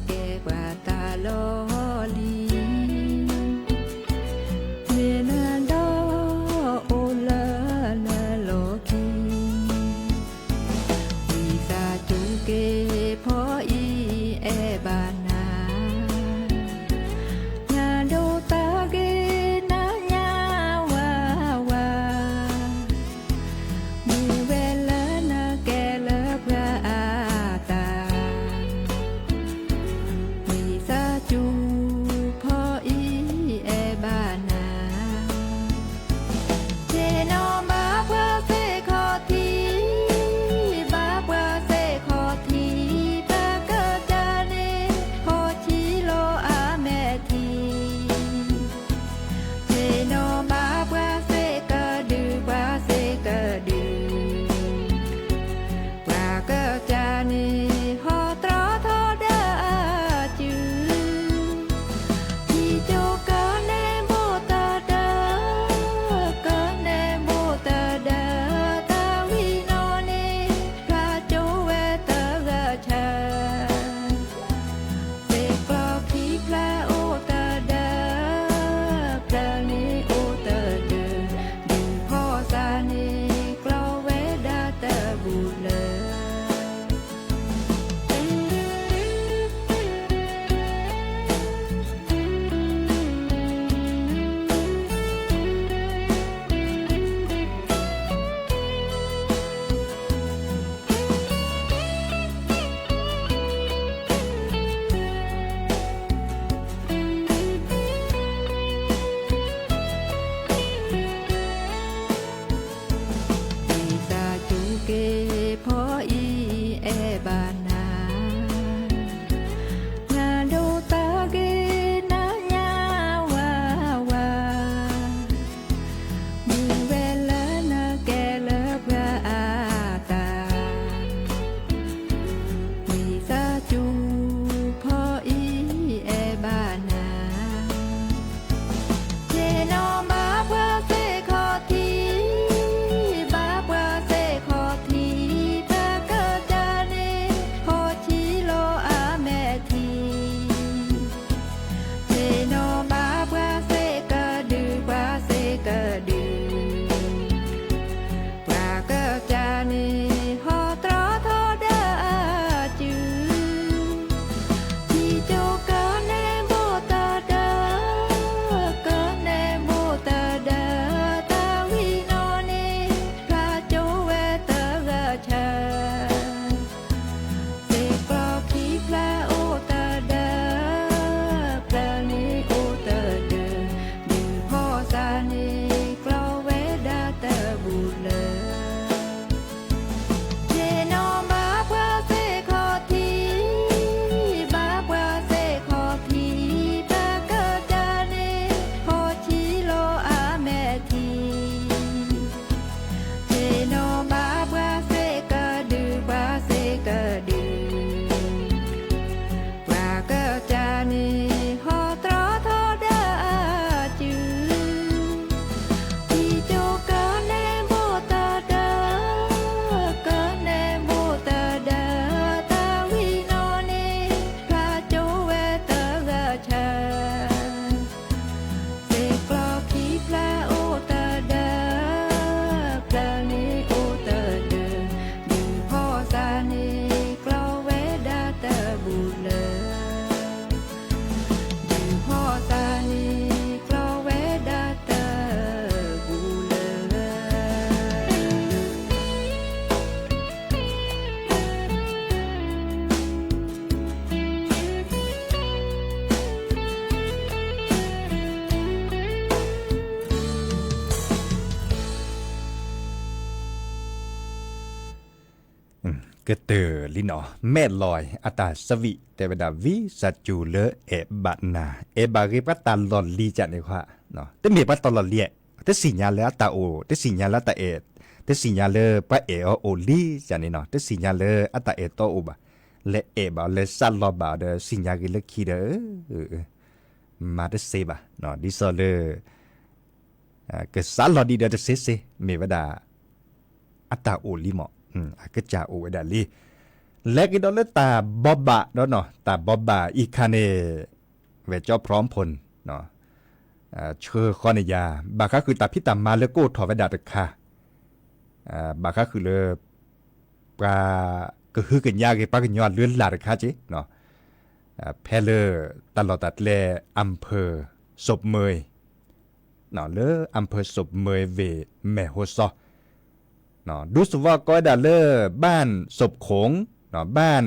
ကတၢၢ်လံနီၤ, မဲၢ်လီၤအတၢ်ဆၢဝံၣ် တဲဝဲဒၣ် ဝံစၢ်စူၤလၢအဲၣ်ဘၣ်နၤ, အဲၣ်ဘၣ်ဂ့ၤပှၤတၢ်လီၢ်လံၤကန့ၣ်ခီ, တမ့ၢ်ပှၤတၢ်လီၢ်လံၤ, တသ့ၣ်ညါလၢအတၢ်အိၣ်, တသ့ၣ်ညါလၢအတၢ်အဲၣ်, တသ့ၣ်ညါလၢပှၤအဲၣ်အီၤအိၣ်လံၤကန့ၣ်နီၤ, တသ့ၣ်ညါလၢအတၢ်အဲၣ်တီအိၣ်ဘၣ်, လဲၤအဲၣ်ဘၣ်အီၤ လဲၤစးလီၤဘၣ်အီၤဒီး သ့ၣ်ညါဂ့ၤလၢခံဒီး မၤတသ့ဘၣ်, ဒ်သိးလၢ ကစးလီၤဒံးဒီးတသ့သ့, မ့ၢ်ဝဲဒၣ် အတၢ်အိၣ်လံမး, အကစၢ်အိၣ်ဝဲဒၣ်လံ. လဲၤက့ၤဒီးလၢတၢ်ဘိးဘၣ်ဒီးနီၤ, တၢ်ဘိးဘၣ်အံၤခါန့ၣ် ဝဲၢ်ကၠီဖရီဖိၣ် ဆှၢဃီန့ၣ်ယၤ, ဘၣ်ဃးဃုာ်တၢ်ဖံးတၢ်မၤလၢကအိၣ်ထီၣ်ဝဲဒၣ်တခါ, ဘၣ်ဃးဃုာ်လၢ ပှၤကဟုကညးက့ၤပှၤကညီအလုၢ်အလၢ်တခါက့ၤ, ဖဲလၢတၢ်လီၢ်တၢ်ကျဲ အၣ်ဖၢၣ် စူးမၢၤ လၢအၣ်ဖၢၣ် စူးမၢၤ ဝ့ၢ်မဲၢ်ဟိၣ်စီၤ, ဒူသဝီကိးဝဲဒၣ်လၢ บ้านโศกโขง, บ้าน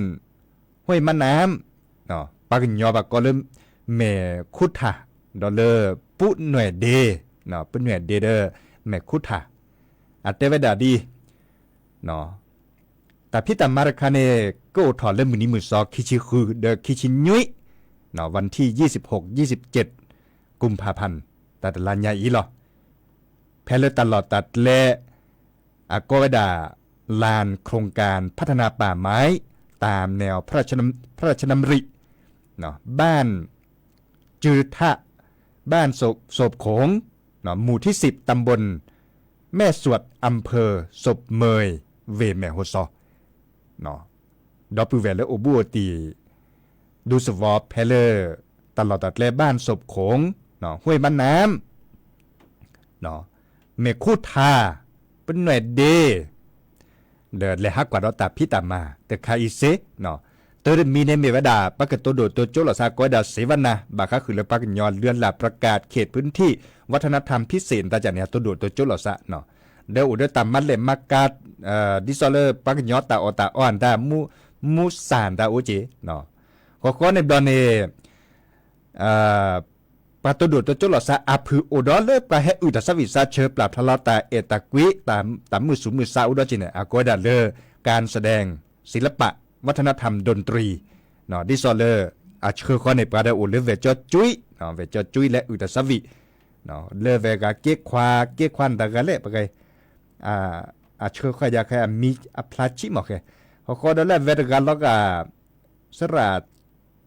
ห้วยมะน้ำ, ပှၤကညီဘၣ်ကိးလၢ မဲၢ်ခူထၣ်, ဒီးလၢ ပုၢ်နွဲၣ်ဒ့, ပုၢ်နွဲၣ်ဒ့ဒီး မဲၢ်ခူထၣ်, အတဲဝဲဒၣ်ဒ် တၢ်ဖံးတၢ်မၤတခါန့ၣ် ကအိၣ်ထီၣ်လၢမုၢ်နံၤမုၢ်သီ ခံဆံဃု ဒီးခံဆံနွံ วันที่ยี่สิบหก ยี่สิบเจ็ด กุมภาพันธ์ တၢ်တလါညါအံၤလီၤ. ဖဲလၢတၢ်လီၢ်တၢ်ကျဲ အကိးဝဲဒၣ် ลานโครงการพัฒนาป่าไม้ ตามแนวพระราชดำริ บ้าน จือทะ บ้านโสบโขง หมู่ที่สิบ ตำบลแม่สวด อำเภอโสบเมย ဝ့ၢ်မဲၢ်ဟိၣ်စီၤ ဒီပုၢ်ဝဲၢ်လၢအိၣ်ဘူးအိၣ်တံၢ် ဒူသဝီဖဲလၢ တၢ်လီၢ်တၢ်ကျဲ บ้านโสบโขง ห้วยมะน้ำ မဲၢ်ခူထၣ် ပုၢ်နွဲၣ်ဒ့ ဒီးလဲၤဟးကွၢ်ဒီးတၢ်ဖံးတၢ်မၤတခါအံၤစ့ၢ်, တၢ်တမံၤန့ၣ်မ့ၢ်ဝဲဒၣ် ပှၤကတိၤဒိၣ်တိၤကၠိလိာ်သးကိးဝဲဒၣ် เสวนา ဘၣ်ဃးဃုာ်လၢပှၤကညီအလုၢ်အလၢ် ประกาศเขตพื้นที่วัฒนธรรมพิเศษ တၢ်ကန့ၣ် အတိၤဒိၣ်တိၤကၠိလိာ်သး, ဒီးအိၣ်ဒီးတၢ်မၤလဲၣ်မၤကၤ ဒ်သိးလၢပှၤကညီတၢ်အီၣ်တၢ်အီအတၢ် မူစၢ်တၢ်အိၣ်က့ၤ, ဃီဃီန့ၣ်ဘျီန့ၣ် ပှၤတိၤဒိၣ်တိၤကၠိလိာ်သးအဖုၣ်အိၣ်ဒီးလၢပှၤဟဲအုၣ်တၢ်သးဝံၣ်သးဆၢ ပျၢ်ဖျါလီၤတၢ်အဲၣ်တၢ်ကွံ တၢ်မုာ်သူၣ်မုာ်သးအိၣ်ဒီးက့ၤန့ၣ် အကိးဝဲဒၣ်လၢ การแสดงศิลปะวัฒนธรรมดนตรี ဒ်သိးလၢ အဆှၢဃီန့ၣ် ပှၤဒီးအိၣ်လၢဝဲၢ်ကၠီကွံ, ဝဲၢ်ကၠီကွံလၢအုၣ်တၢ်သးဝံၣ် လၢဝဲၢ်ဂၤက့ခွါ က့ခွါနတၢ်ဂၤလဲၣ် ပဂၤ အဆှၢဃီယၤဃဲ အမံၤအဖျါဆံးမးဃဲ, ဃီဃီဒီးလၢအဝဲတဂၤလီၤဂာ် စရၣ်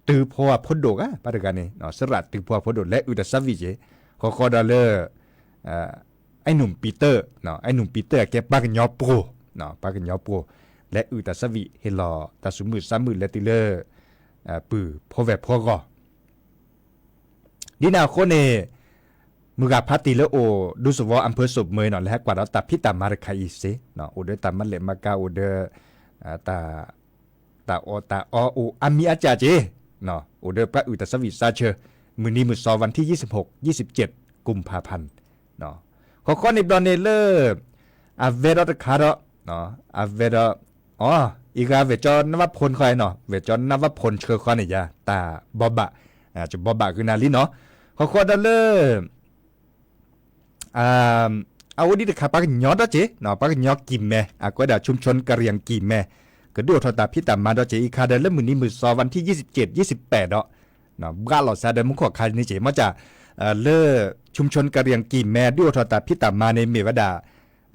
တုၤဖိအဖိဒိၣ်ဂၤ ဘၣ်တဂၤန့ၣ် စရၣ်တုၤဖိအဖိဒိၣ် လဲၤအုၣ်တၢ်သးဝံၣ်က့ၤ, ဃီဃီဒီးလၢ အဲၣ်နုၢ်ပံၤတၢၢ်, အဲၣ်နုၢ်ပံၤတၢၢ်အကဲပှၤကညီပှိၤ, ပှၤကညီပှိၤ လဲၤအုၣ်တၢ်သးဝံၣ် ဟ့ၣ်လီၤတၢ်သူၣ်မုာ်သးမုာ်လဲၤတုၤလၢ ပုၢ်ဖိဝဲၢ်ဖိအဂီၢ် ဒ်န့ၣ်အဃိန့ၣ် မုၢ်ဂၤဖါတံၢ်လၢအိၣ် ဒူသဝီ အၣ်ဖၢၣ် စူးမၢၤနီၤ လဲၤဟးကွၢ်ဒီးတၢ်ဖံးတၢ်မၤတခါအံၤစ့ၢ်, အိၣ်ဒီးတၢ်မၤလဲၣ်မၤကၤ အိၣ်ဒီး တၢ်အီၣ်တၢ်အီအိၣ်အါမံၤအါကၢ်က့ၤ, အိၣ်ဒီးပှၤအုၣ်တၢ်သးဝံၣ်သးဆၢ မုၢ်နံၤမုၢ်သီ วันที่ยี่สิบหก ยี่สิบเจ็ด กุมภาพันธ์ ဃီဃီန့ၣ်ဘျီန့ၣ်လၢ အဝဲဒီးတခါဒီး အဝဲဒီး အီ အံၤဂၤဝဲၢ်ကၠီနၢ်ဝါဖိၣ်ဃီနီၤ ဝဲၢ်ကၠီနၢ်ဝါဖိၣ်ဆှၢဃီန့ၣ်ယါ တၢ်ဘိးဘၣ်, တၢ်ဘိးဘၣ်ဂုာ်နၤလံနီၤ, ဃီဃီဒီးလၢ အအိၣ်ဒံးတခါ ပှၤကညီဒီးက့ၤ ပှၤကညီကံၢ်မဲ အကိးဝဲဒၣ် ชุมชนกะเหรี่ยงกี่แม ကဒုးအိၣ်ထီၣ်တၢ်ဖံးတၢ်မၤဒီးက့ၤ အံၤခါဒီးလၢမုၢ်နံၤမုၢ်သီ วันที่ยี่สิบเจ็ด ยี่สิบแปด ဒီး ဘှးလိာ်သးဒီးမူခိၣ်ခါန့ၣ်က့ၤ မ့ၢ်ကၢ် လၢ ชุมชนกะเหรี่ยงกี่แม ဒုးအိၣ်ထီၣ်တၢ်ဖံးတၢ်မၤန့ၣ်မ့ၢ်ဝဲဒၣ်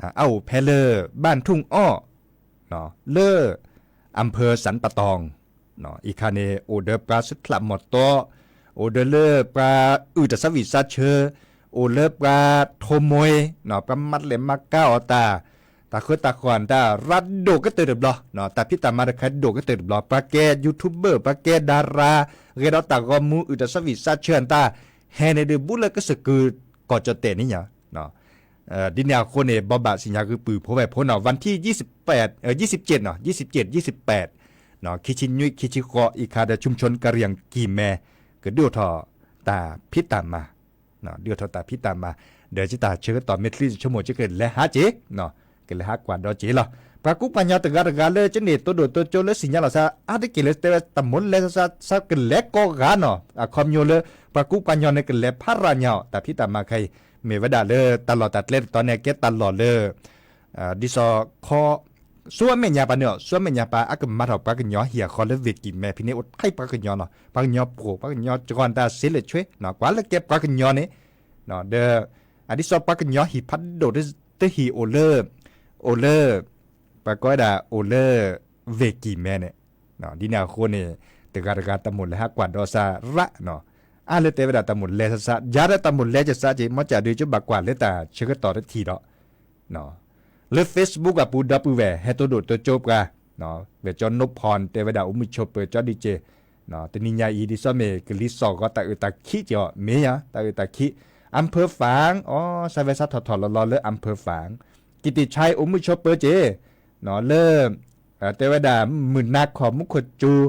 အအိၣ်ဖဲလၢ บ้านทุ่งอ้อ လၢ อำเภอสันป่าตอง အံၤခါန့ၣ် အိၣ်ဒီးပှၤစုချးမီၢ်တီ, အိၣ်ဒီးလၢပှၤအုၣ်တၢ်သးဝံၣ်သးဆၢ, အိၣ်လၢပှၤထိးမှံ, ပှၤမၤလဲၣ်မၤကၤအီၤတၢ်, တၢ်ဃၢတၢ်ဃီၣ်တၢ်ရၤဒိၣ်ကတၢၢ်တဘျီ, တၢ်ဖံးတၢ်မၤတခါဒိၣ်ကတၢၢ်တဘျီ, ပှၤကဲ YouTuber ပှၤကဲ ดารา ဂဲၤဒီးတၢ်ဂီၤမူအုၣ်တၢ်သးဝံၣ်သးဆၢတၢ်, ဟဲန့ၣ်ဒုးဘူးလၢကစၢၢ်ကုၢ်ကီၢ်ကၠီၣ်တဲာ်န့ၣ်ညါ ဒ်န့ၣ်အဃိန့ၣ် ဘိးဘၣ်စံၣ်ညါဂုာ်ပုၢ်ဖိဝဲၢ်ဖိနီၤ วันที่ยี่สิบแปด เอ่อ ยี่สิบเจ็ด เนาะ ยี่สิบเจ็ด ยี่สิบแปด เนาะ ခံဆံနွံ ခံဆံဃိး အံၤခါဒီး ชุมชนกะเหรี่ยงกี่แม ကဒုးအိၣ်ထီၣ်တၢ်ဖံးတၢ်မၤ ဒုးအိၣ်ထီၣ်တၢ်ဖံးတၢ်မၤ ဒီးကတၢ်ဆၢကတီၢ်မ့ၢ်ချံတဆိကမိၣ် ကကလဲၤဟးက့ၤ ကလဲၤဟးကွၢ်ဒီးက့ၤလီၤ. ပှၤကူပှၤညီတဂၤတဂၤလၢကန့ၣ် တိၢ်ဒိၣ်တိၢ်ကၠိလၢစံၣ်ညါလီၤသး အါတက့ၢ်လၢတဲဝဲတမူလၢသး သးကလဲၤကိးဂၤနီၤ အခီပညီလၢ ပှၤကူပှၤညီန့ၣ်ကလဲၤဖးရၤညါအီၤ တၢ်ဖံးတၢ်မၤခဲအံၤ မ့ၢ်ဝဲဒၣ်လၢတၢ်လီၢ်တၢ်ကျဲတတီၤန့ၣ် ကဲတၢ်လီၢ်လၢ ဒ်သိးခီ ဆူအမဲာ်ညါပာ်န့ၣ်အီၤ ဆူအမဲာ်ညါပာ် အကမၤထီၣ်ပှၤကညီဟံၣ်အဃီလၢ Vicky မဲာ်ဖဲန့ၣ် အိၣ်ထဲပှၤကညီနီၤ ပှၤကညီဖိ ပှၤကညီကီၢ်တၢ်စ့လၢာ်ဆွ့ ကွၢ်လၢကဲပှၤကညီန့ၣ် ဒီး အဒ်သိးပှၤကညီဟံၣ်ဖးဒိၣ်တဟံၣ်အိၣ်လၢ အိၣ်လၢ ပှၤကိးဝဲဒၣ်အိၣ်လၢ Vicky မဲာ်န့ၣ် ဒ်န့ၣ်အဃိန့ၣ် တဂၤတဂၤတၢ်မိၣ်လဲၤဟးကွၢ်ဒီးစးရၣ်နီၤ အါလၢတဲဝဲဒၣ်တၢ်မိၣ်လဲၤစးစး ယၤဒီးတၢ်မိၣ်လဲၤကစးက့ၤ မ့ၢ်ကဒုးကဘၣ်ကွၢ်လၢတၢ်ဆၢကတီၢ်တထံၣ်ဒီး လၢ Facebook အပူၤဒီပုၢ်ဝဲၢ် ဟဲတိၢ်ဒိၣ်တိၢ်ကၠိပှၤ ဝဲၢ်ကၠီနိဖီၣ်တဲဝဲဒၣ် အိၣ်မုာ်ဆိးပၢၤကၠီဒုးက့ၤ တနံၤညါအံၤ ဒ်သိးမ့ၢ်ကလံၤစိးဂီၤတၢ်အုၣ်တၢ်ခံးက့ၤအီၤ မ့ၢ်ယၤ တၢ်အုၣ်တၢ်ခံး အၣ်ဖၢၣ်ဖၣ် အီ စးဝဲစးထီၣ်ထီၣ်လီၤလီၤလၢ အၣ်ဖၢၣ်ဖၣ် ကံၣ်တံၣ်ဆဲး အိၣ်မုာ်ဆိးပၢၤက့ၤ လၢ တဲဝဲဒၣ် မုၢ်နၤခီၣ်မူခိၣ်စူၤ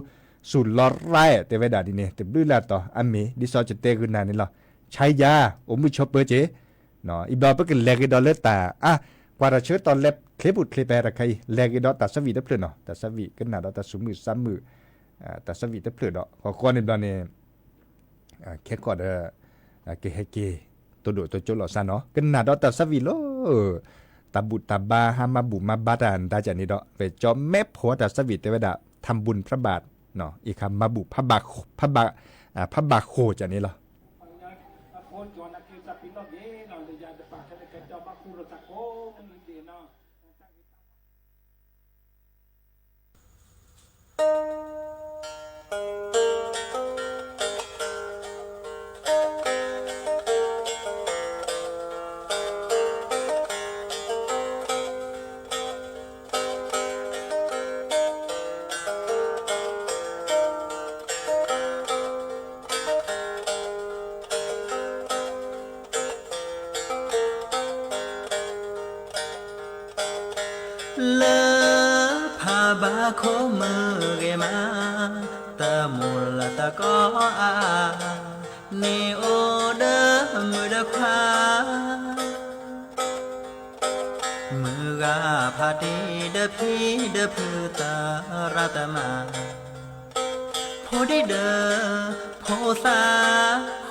စူၤလီၤရၢ် တဲဝဲဒၣ်ဒ်န့ၣ် တဘျုးလၢ်တီၤ အမ့ၢ် ဒ်သိးကတဲဂုာ်နၤန့ၣ်လီၤ ဆဲးယၤ အိၣ်မုာ်ဆိးပၢၤက့ၤ အံၤဘျီပကလဲၤက့ၤဒီးလၢတၢ် အါ ကွၢ်တၢ်ဆၢကတီၢ်လဲၤချ့ပူၤချ့ပဲတခါအံၤ လဲၤက့ၤဒီးတၢ်သးဝံၣ်တဖျၢၣ်နီၤ တၢ်သးဝံၣ်ကနၣ်ဒီးတၢ်ဆူးမုၢ်သးမုာ် တၢ်သးဝံၣ်တဖျၢၣ်ဒီး ဃီဃီန့ၣ်ဘျီန့ၣ် ခဲကီၢ်ဒီး ကဟဲက့ၤ တိၢ်ဒိၣ်တိၢ်ကၠိလီၤစးနီၤ ကနၣ်ဒီးတၢ်သးဝံၣ်လီၤ တၢ်ဘူၣ်တၢ်ဘါ ဟးမၤဘူၣ်မၤဘါတၢ်ဒၣ်ကန့ၣ်ဒီး ဝဲၢ်ကၠီမဲဖိတၢ်သးဝံၣ်တဲဝဲဒၣ် ထၢမ်ဘူၣ်ဖျါဘၣ် အံၤခါမၤဘူၣ် ဖးဘၣ်ဃိၣ်ကန့ၣ်လီၤ လၢဖးဘၣ်ခိၣ်မုၢ်ဂ့ၤမး တၢ်မိၢ်လၢတၢ်ကီအါအါ န့ၣ်အိၣ်ဒီးမုၣ်ဒီးခွါ မုၢ်ဂၤဖးတံၢ်ဒီးဖံဒီးဖုသရၣ်သမါ ဖိဒံဒီးဖိသၣ်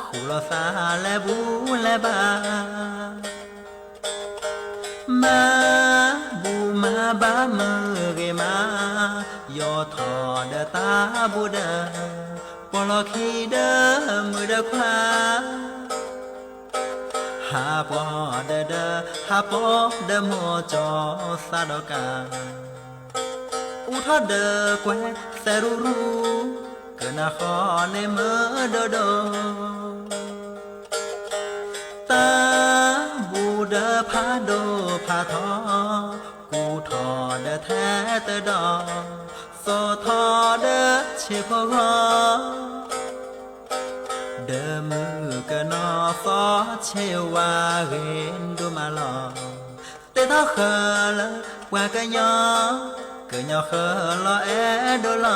ဃူလီၤသးလဲၤဘူၣ်လဲၤဘါ မၤဘူၣ်မၤဘါမုၢ်ဂ့ၤမး ယီၢ်ထီၣ်ဒီးတၢ်ဘူၣ်ဒီး ပီၢ်လီၢ်ခံဒီးမုၣ်ဒီးခွါ ဟးပီၢ်ဒီးဒီး ဟးပီၢ်ဒီးမိၢ်ကၠီသးဒီးကါ အူထီၣ်ဒီးကွဲသဲရူရူ ကနၣ်ဃီန့ၣ်မုၢ်ဒိၣ်ဒိၣ် တၢ်ဘူၣ်ဒီးဖးဒိၣ်ဖးထီ ကူၣ်ထီၣ်ဒီးထဲတဒီး သီၣ်ထီၣ်ဒီးဆ့ဖိဂီၢ် ဒီးမုၣ်ကနီၤသီဆ့ဝါဂ့ၤဒိၣ်မးလီၤ တဲထီၣ်ဃၢလၢပှၤကညီ ကညီဃၢလီၤအဲၣ်ဒိၣ်လီၤ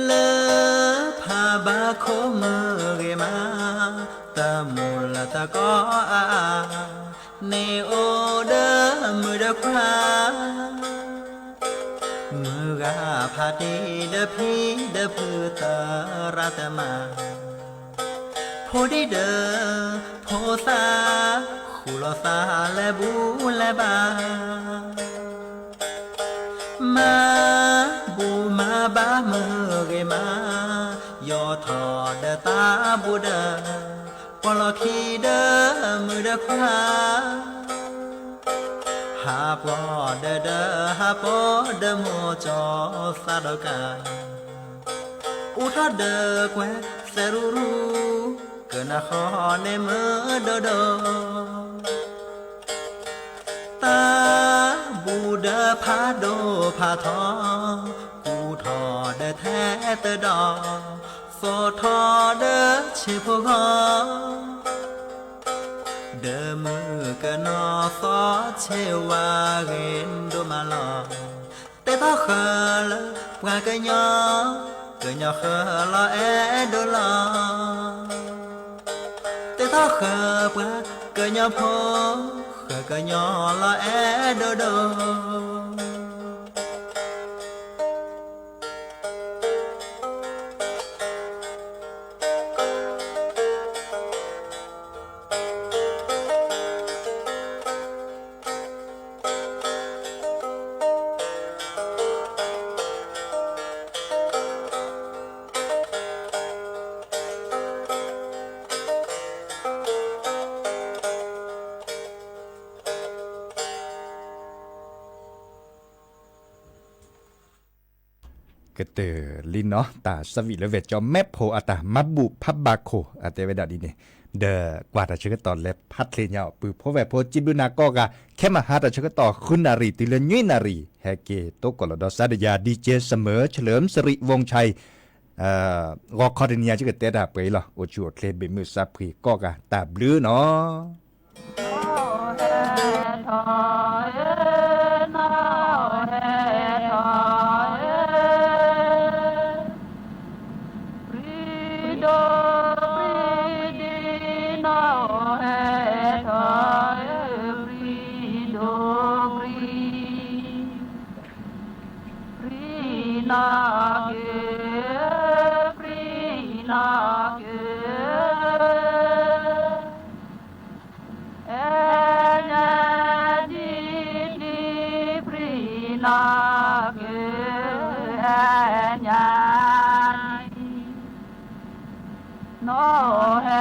လၢဖးဘၣ်ခိၣ်မုၢ်ဂ့ၤမး တၢ်မိၢ်လၢတၢ်ကီအါအါ န့ၣ်အိၣ်ဒီးမုၣ်ဒီးခွါ မုၢ်ဂၤဖးတံၢ်ဒီးဖံဒီးဖုသရၣ်သမါ ဖိဒံဒီးဖိသၣ် ဃူလီၤသးလဲၤဘူၣ်လဲၤဘါ မၤဘူၣ်မၤဘါမုၢ်ဂ့ၤမး ယီၢ်ထီၣ်ဒီးတၢ်ဘူၣ်ဒီး ပီၢ်လီၢ်ခံဒီးမုၣ်ဒီးခွါ ဟးပီၢ်ဒီးဒီး ဟးပီၢ်ဒီးမိၢ်ကၠီသးဒီးကါ အူထီၣ်ဒီးကွဲသဲရူရူ ကနၣ်ဃီန့ၣ်မုၢ်ဒိၣ်ဒိၣ် တၢ်ဘူၣ်ဒီးဖးဒိၣ်ဖးထီ ကူၣ်ထီၣ်ဒီးထဲတဒီး သီၣ်ထီၣ်ဒီးဆ့ဖိဂီၢ် ဒီးမုၣ်ကနီၤသီဆ့ဝါဂ့ၤဒိၣ်မးလီၤ တဲထီၣ်ဃၢလၢ ပှၤကညီ, ကညီဃၢလီၤအဲၣ်ဒိးလီၤ, တဲထီၣ်ဃၢပှၤကညီဖိ, ဃၢကညီလီၤအဲၣ်ဒိးဒိး. ကတၢၢ်လံနီၤ တၢ်သးဝံၣ်လၢ ဝဲကၠီမဲးဖိအတၢ်မၤဘူၣ်ဖးဘၣ်ခိၣ် အတဲဝဲဒၣ်ဒ်န့ၣ်, ဒီးကွၢ်တၢ်ဆၢကတီၢ်လဲၤဖးချ့ညါအီၤ ပုၢ်ဖိဝဲၢ်ဖိ စံးဘျုးနၤကိးဂၤ, ခဲမဟါတၢ်ဆၢကတီၢ်ဃုနၣ်ရံၣ်တုၤလၢနွံနၣ်ရံၣ် ဟဲက့ၤတိကိၢ်လီၤဒီး စးဒယၤ DJ စမၢၣ် เฉลิมสิริ วงศ์ชัย ဂီၤခီတနံၤညါ ယကတဲတၢ်ပှဲၤအံၤလီၤ. အိၣ်ဆူၣ်အိၣ်ချ့ ဘၣ်မုာ်စၢ်ဖှံကိးဂၤ တၢ်ဘျုးနီၤ. အဲညါ ဒ်တံၤပြံနီၢ်က့ၤ အဲညါ နီၢ်ဟဲ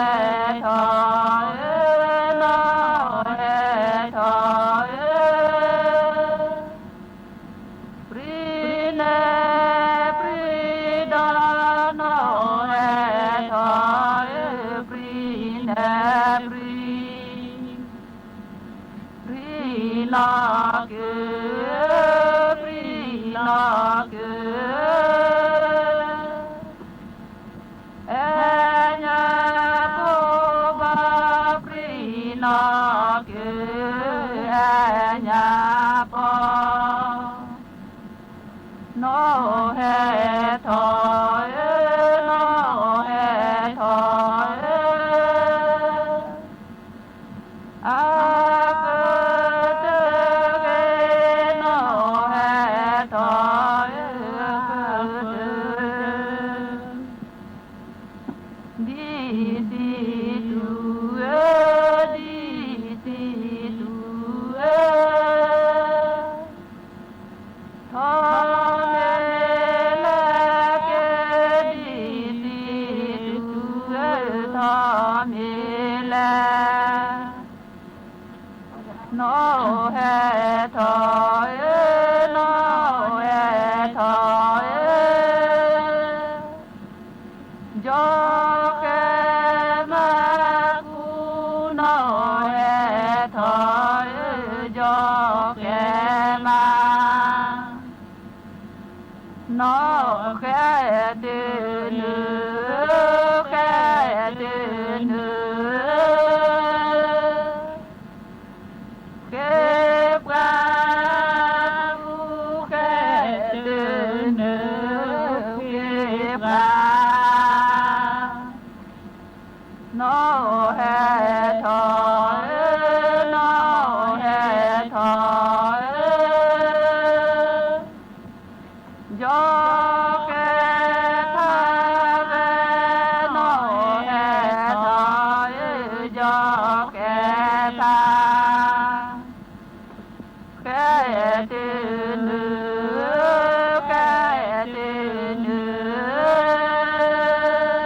ထီၣ်ဧၢ, နီၢ်ဟဲထီၣ်ဧၢ, ပြံနဲပြံဒီး နီၢ်ဟဲထီၣ်ဧၢ, ပြံနဲပြံ ပြံနီၢ်က့ၤ, ပြံနီၢ်က့ၤ, အဲညါပိဘၣ် ပြံနီၢ်က့ၤ, အဲညါပိ နီၢ်ဟဲထီၣ်ဧၢ, နီၢ်ဟဲထီၣ်ဧၢ, အကတၢၢ်ဂ့ၤ နီၢ်ဟဲထီၣ်ဧၢ, အကတၢၢ် ဒ်စံးတူၢ်ဧၢ, ဒ်စံးတူၢ်ဧၢ, ထီၣ်မ့ၢ်လဲၣ်က့ၤ ဒ်စံးတူၢ်ဧၢ, ထီၣ်မ့ၢ်လဲၣ် နီၢ်ဟဲထီၣ်ဧၢ, နီၢ်ဟဲထီၣ်ဧၢ, ယီၢ်ဃဲမါကူ နီၢ်ဟဲထီၣ်ဧၢ, ယီၢ်ဃဲမါ နီၢ်ဃဲတနုၤ, ဃဲတနုၤ, ဃ့ပှၤကူ ဃဲတနုၤ, ဃ့ပှၤ နီၢ်ဟဲထီၣ်ဧၢ, နီၢ်ဟဲထီၣ်ဧၢ, ယီၢ်ဃဲဖးဝဲ, နီၢ်ဟဲထီၣ်ဧၢ, ယီၢ်ဃဲဖး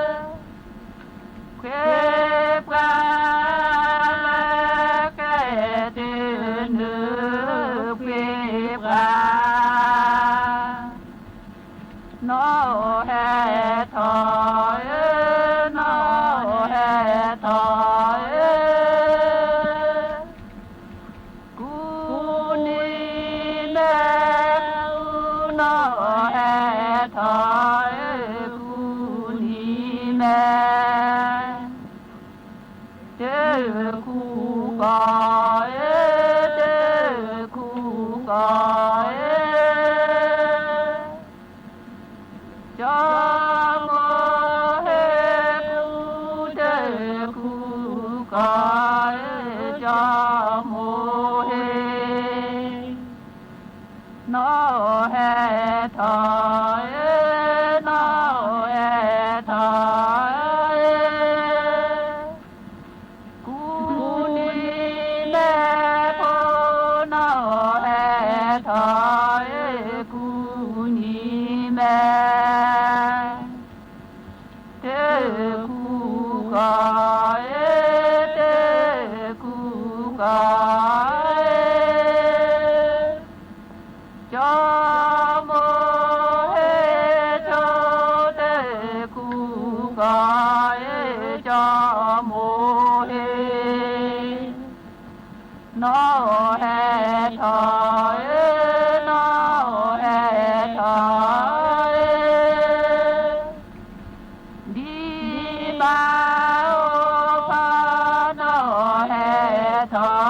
ဃဲတနုၤ, ဃဲတနုၤ, ဃ့ပှၤလၢဃဲတနုၤ, ဃ့ပှၤ နီၢ်ဟဲထီၣ်ဧၢ, နီၢ်ဟဲထီၣ်ဧၢ, ကူနံၤမဲ, ကူနီၢ်ဟဲထီၣ်ဧၢ, ကူနံၤမဲ တၢ်ကူကီၢ်ဧၢ, တၢ်ကူကီၢ်ဧၢ, တၢ်ပူၤဃီဧၢ ကၠီမိၤဟ့, နီၢ်ဟဲထီၣ်ဧၢ, နီၢ်ဟဲထီၣ်ဧၢ,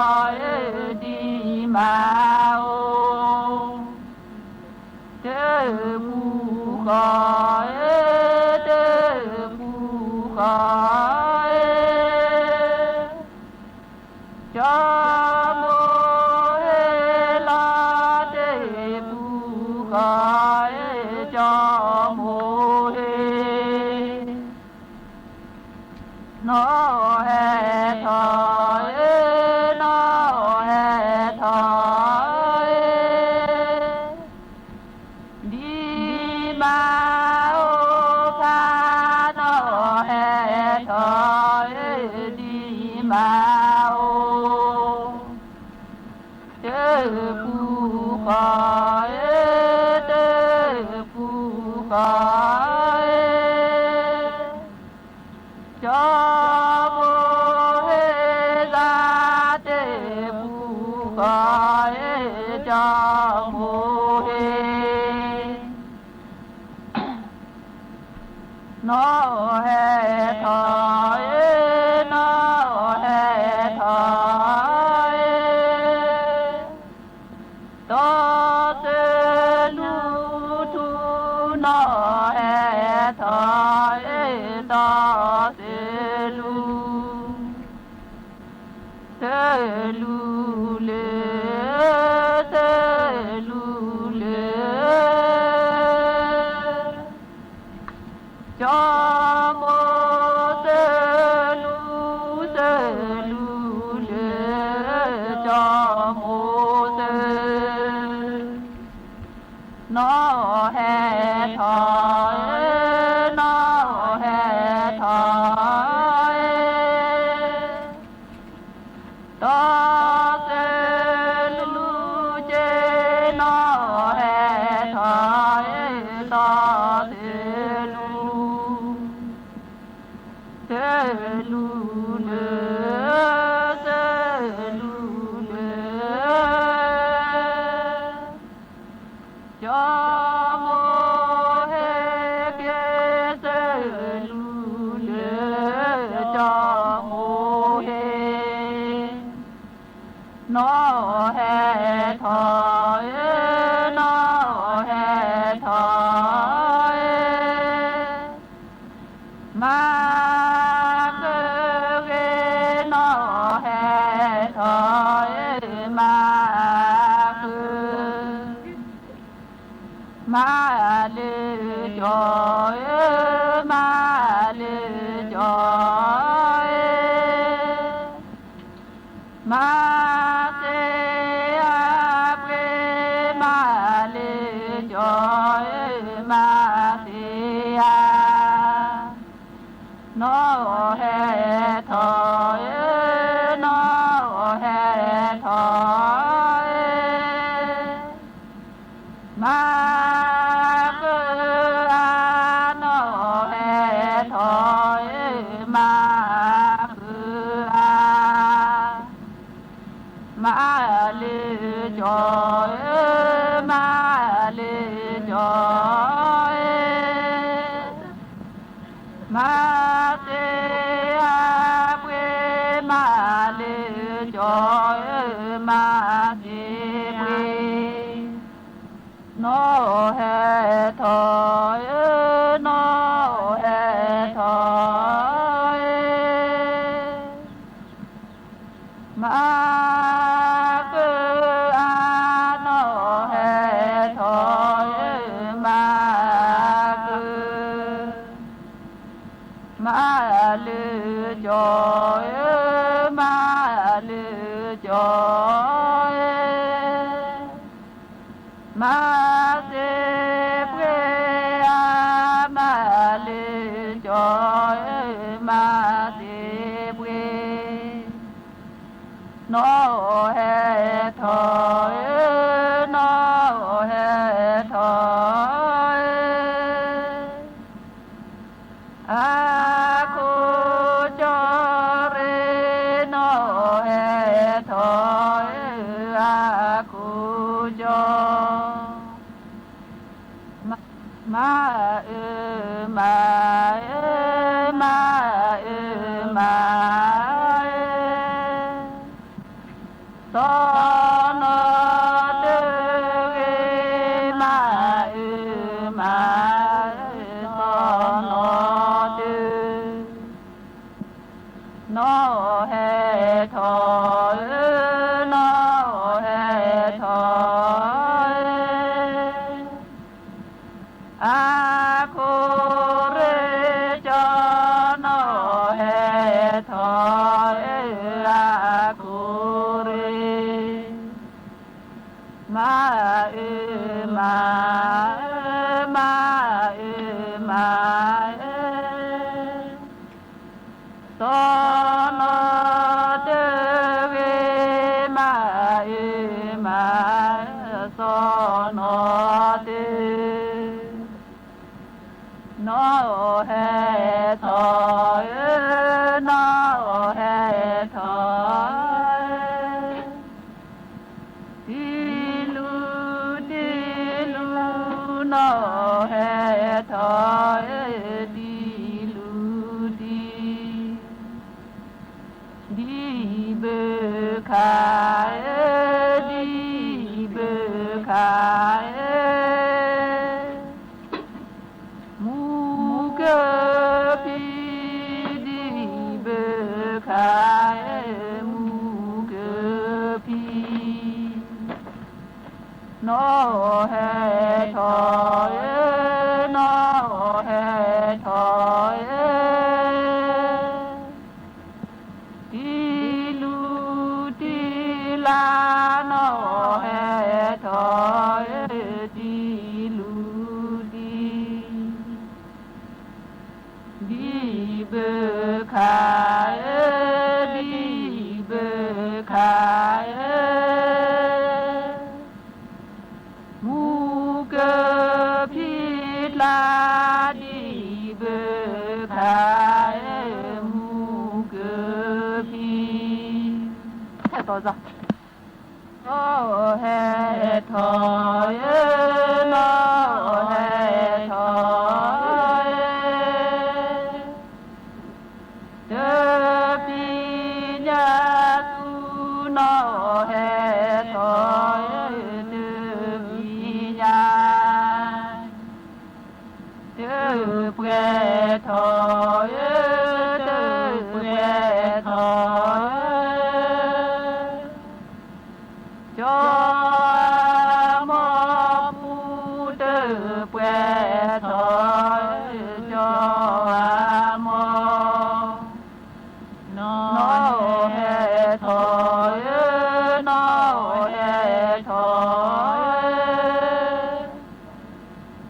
ဒံမါအိၣ်ဖး နီၢ်ဟဲထီၣ်ဧၢ, ဒံမါအိၣ် တၢ်ပူၤဃီဧၢ, တၢ်ပူၤဃီဧၢ, ကၠီမိၤဟ့လီၤ, တၢ်ပူၤဃီဧၢ, ကၠီမိၤဟ့ နီၢ်ဟဲထီၣ်ဧၢ, နီၢ်ဟဲထီၣ်ဧၢ, ဒံမါအိၣ်ဖး နီၢ်ဟဲထီၣ်ဧၢ, ဒံမါအိၣ် တၢ်ပူၤဃီဧၢ, တၢ်ပူၤဃီဧၢ, ကၠီမိၤဟ့သး, တၢ်ပူၤဃီဧၢ, ကၠီမိၤဟ့ နီၢ်ဟဲထီၣ်ဧၢ, နီၢ်ဟဲထီၣ်ဧၢ, တီသၢလူထူ, နီၢ်ဟဲထီၣ်ဧၢ, တီသၢလူ သၢလူလၢ, သၢလူလၢ, ကၠီမိၤသၢလူ, သၢလူလၢ, ကၠီမိၤသၢ နီၢ်ဟဲထီၣ်ဧၢ, နီၢ်ဟဲထီၣ်ဧၢ, တီသၢလူက့, နီၢ်ဟဲထီၣ်ဧၢ, တီသၢလူ သၢလူလၢ, သၢလူလၢ, ကၠီမိၤဟ့က့ၤ, သၢလူလၢ, ကၠီမိၤဟ့ နီၢ်ဟဲထီၣ်ဧၢ, နီၢ်ဟဲထီၣ်ဧၢ, မၤဃုာ်ဂ့ၤ, နီၢ်ဟဲထီၣ်ဧၢ, မၤဃုာ် မၤလၢကၠီဧၢ, မၤလၢကၠီဧၢ, မၤသ့အပှ့ၤ, မၤလၢကၠီဧၢ, မၤသ့အ နီၢ်ဟဲထီၣ်ဧၢ, နီၢ်ဟဲထီၣ်ဧၢ, မၤဃုာ်အါ, နီၢ်ဟဲထီၣ်ဧၢ, မၤဃုာ်အါ, မၤလၢကၠီဧၢ, မၤလၢကၠီဧၢ, မၤသ့အပှ့ၤ, မၤလၢကၠီဧၢ, မၤသ့ပှ့ၤ, နီၢ်ဟဲထီၣ်ဧၢ, နီၢ်ဟဲထီၣ်ဧၢ, မၤဃုာ်အါ, နီၢ်ဟဲထီၣ်ဧၢ, မၤဃုာ်, မၤလၢကၠီဧၢ, မၤလၢကၠီဧၢ, မၤသ့ပှ့ၤအါ, မၤလၢကၠီဧၢ, မၤသ့ပှ့ၤ, နီၢ်ဟဲထီၣ်ဧၢ, နီၢ်ဟဲထီၣ်ဧၢ, အခိၣ်ကၠီရ့ နီၢ်ဟဲထီၣ်ဧၢ အခိၣ်ကၠီ, မၤအၢမၤအၢ မၤအၢမၤအၢ စီၤနီၤတဂ့ၤ မၤအၢမၤအၢ စီၤနီၤတဂ့ၤ, နီၢ်ဟဲထီၣ်ဧၢ နီၢ်ဟဲထီၣ်ဧၢ အခိၣ်ရ့ကၠီ နီၢ်ဟဲထီၣ်ဧၢ အခိၣ်ရ့, မၤအၢမၤအၢ မၤအၢမၤအၢ စီၤနီၤတဂ့ၤ မၤအၢမၤအၢ စီၤနီၤတဂ့ၤ, နီၢ်ဟဲထီၣ်ဧၢ နီၢ်ဟဲထီၣ် တံလူတံလူ နီၢ်ဟဲထီၣ်ဧၢ တံလူတံ, ဒံဘုခါဧၢ ဒံဘုခါဧၢ မူကဖံး ဒံဘုခါဧၢ မူကဖံး, နီၢ်ဟဲထီၣ်ဧၢ နီၢ်ဟဲထီၣ်ဧၢ တံလူတံလါ နီၢ်ဟဲထီၣ်ဧၢ တံလူတံ, ဒံဘုခါဧၢ ဒံဘုခါဧၢ မူကဖံးကျါ ဒံဘုခါဧၢ မူကဖံး, နီၢ်ဟဲထီၣ်ဧၢ နီၢ်ဟဲထီၣ်ဧၢ တပံညါသူ နီၢ်ဟဲထီၣ်ဧၢ တပံညါ, တပှဲၤထီၣ်ဧၢ တပှဲၤထီၣ်ဧၢ ကၠီအမိၢ်ပူၤ တပှဲၤထီၣ်ဧၢ ကၠီအမိၢ်, နီၢ်ဟဲထီၣ်ဧၢ နီၢ်ဟဲထီၣ်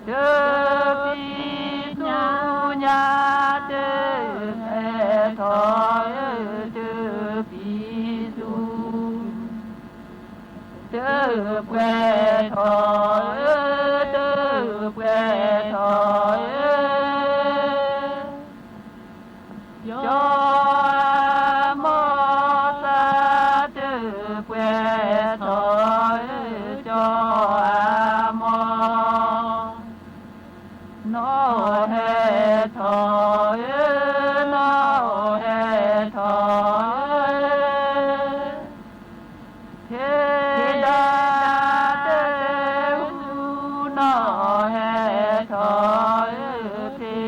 ဧၢ တပံသူညါ တဟဲထီၣ်ဧၢ တပံသူ, တပှဲၤထီၣ်ဧၢ တပှဲၤထီၣ်ဧၢ ကၠီအမိၢ်သၣ် တပှဲၤထီၣ်ဧၢ ကၠီအမိၢ်, နီၢ်ဟဲထီၣ်ဧၢ နီၢ်ဟဲထီၣ်ဧၢ ဖံးဒၣ်တၢ် နီၢ်ဟဲထီၣ်ဧၢ ဖံးဒၣ်တၢ်, ဖံးဒၣ်တၢ်ဧၢ ဖ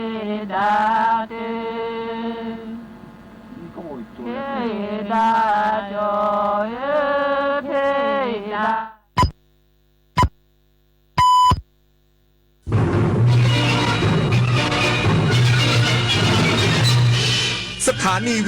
ံးဒၣ် สถานีวิทยุเอเชียเสรี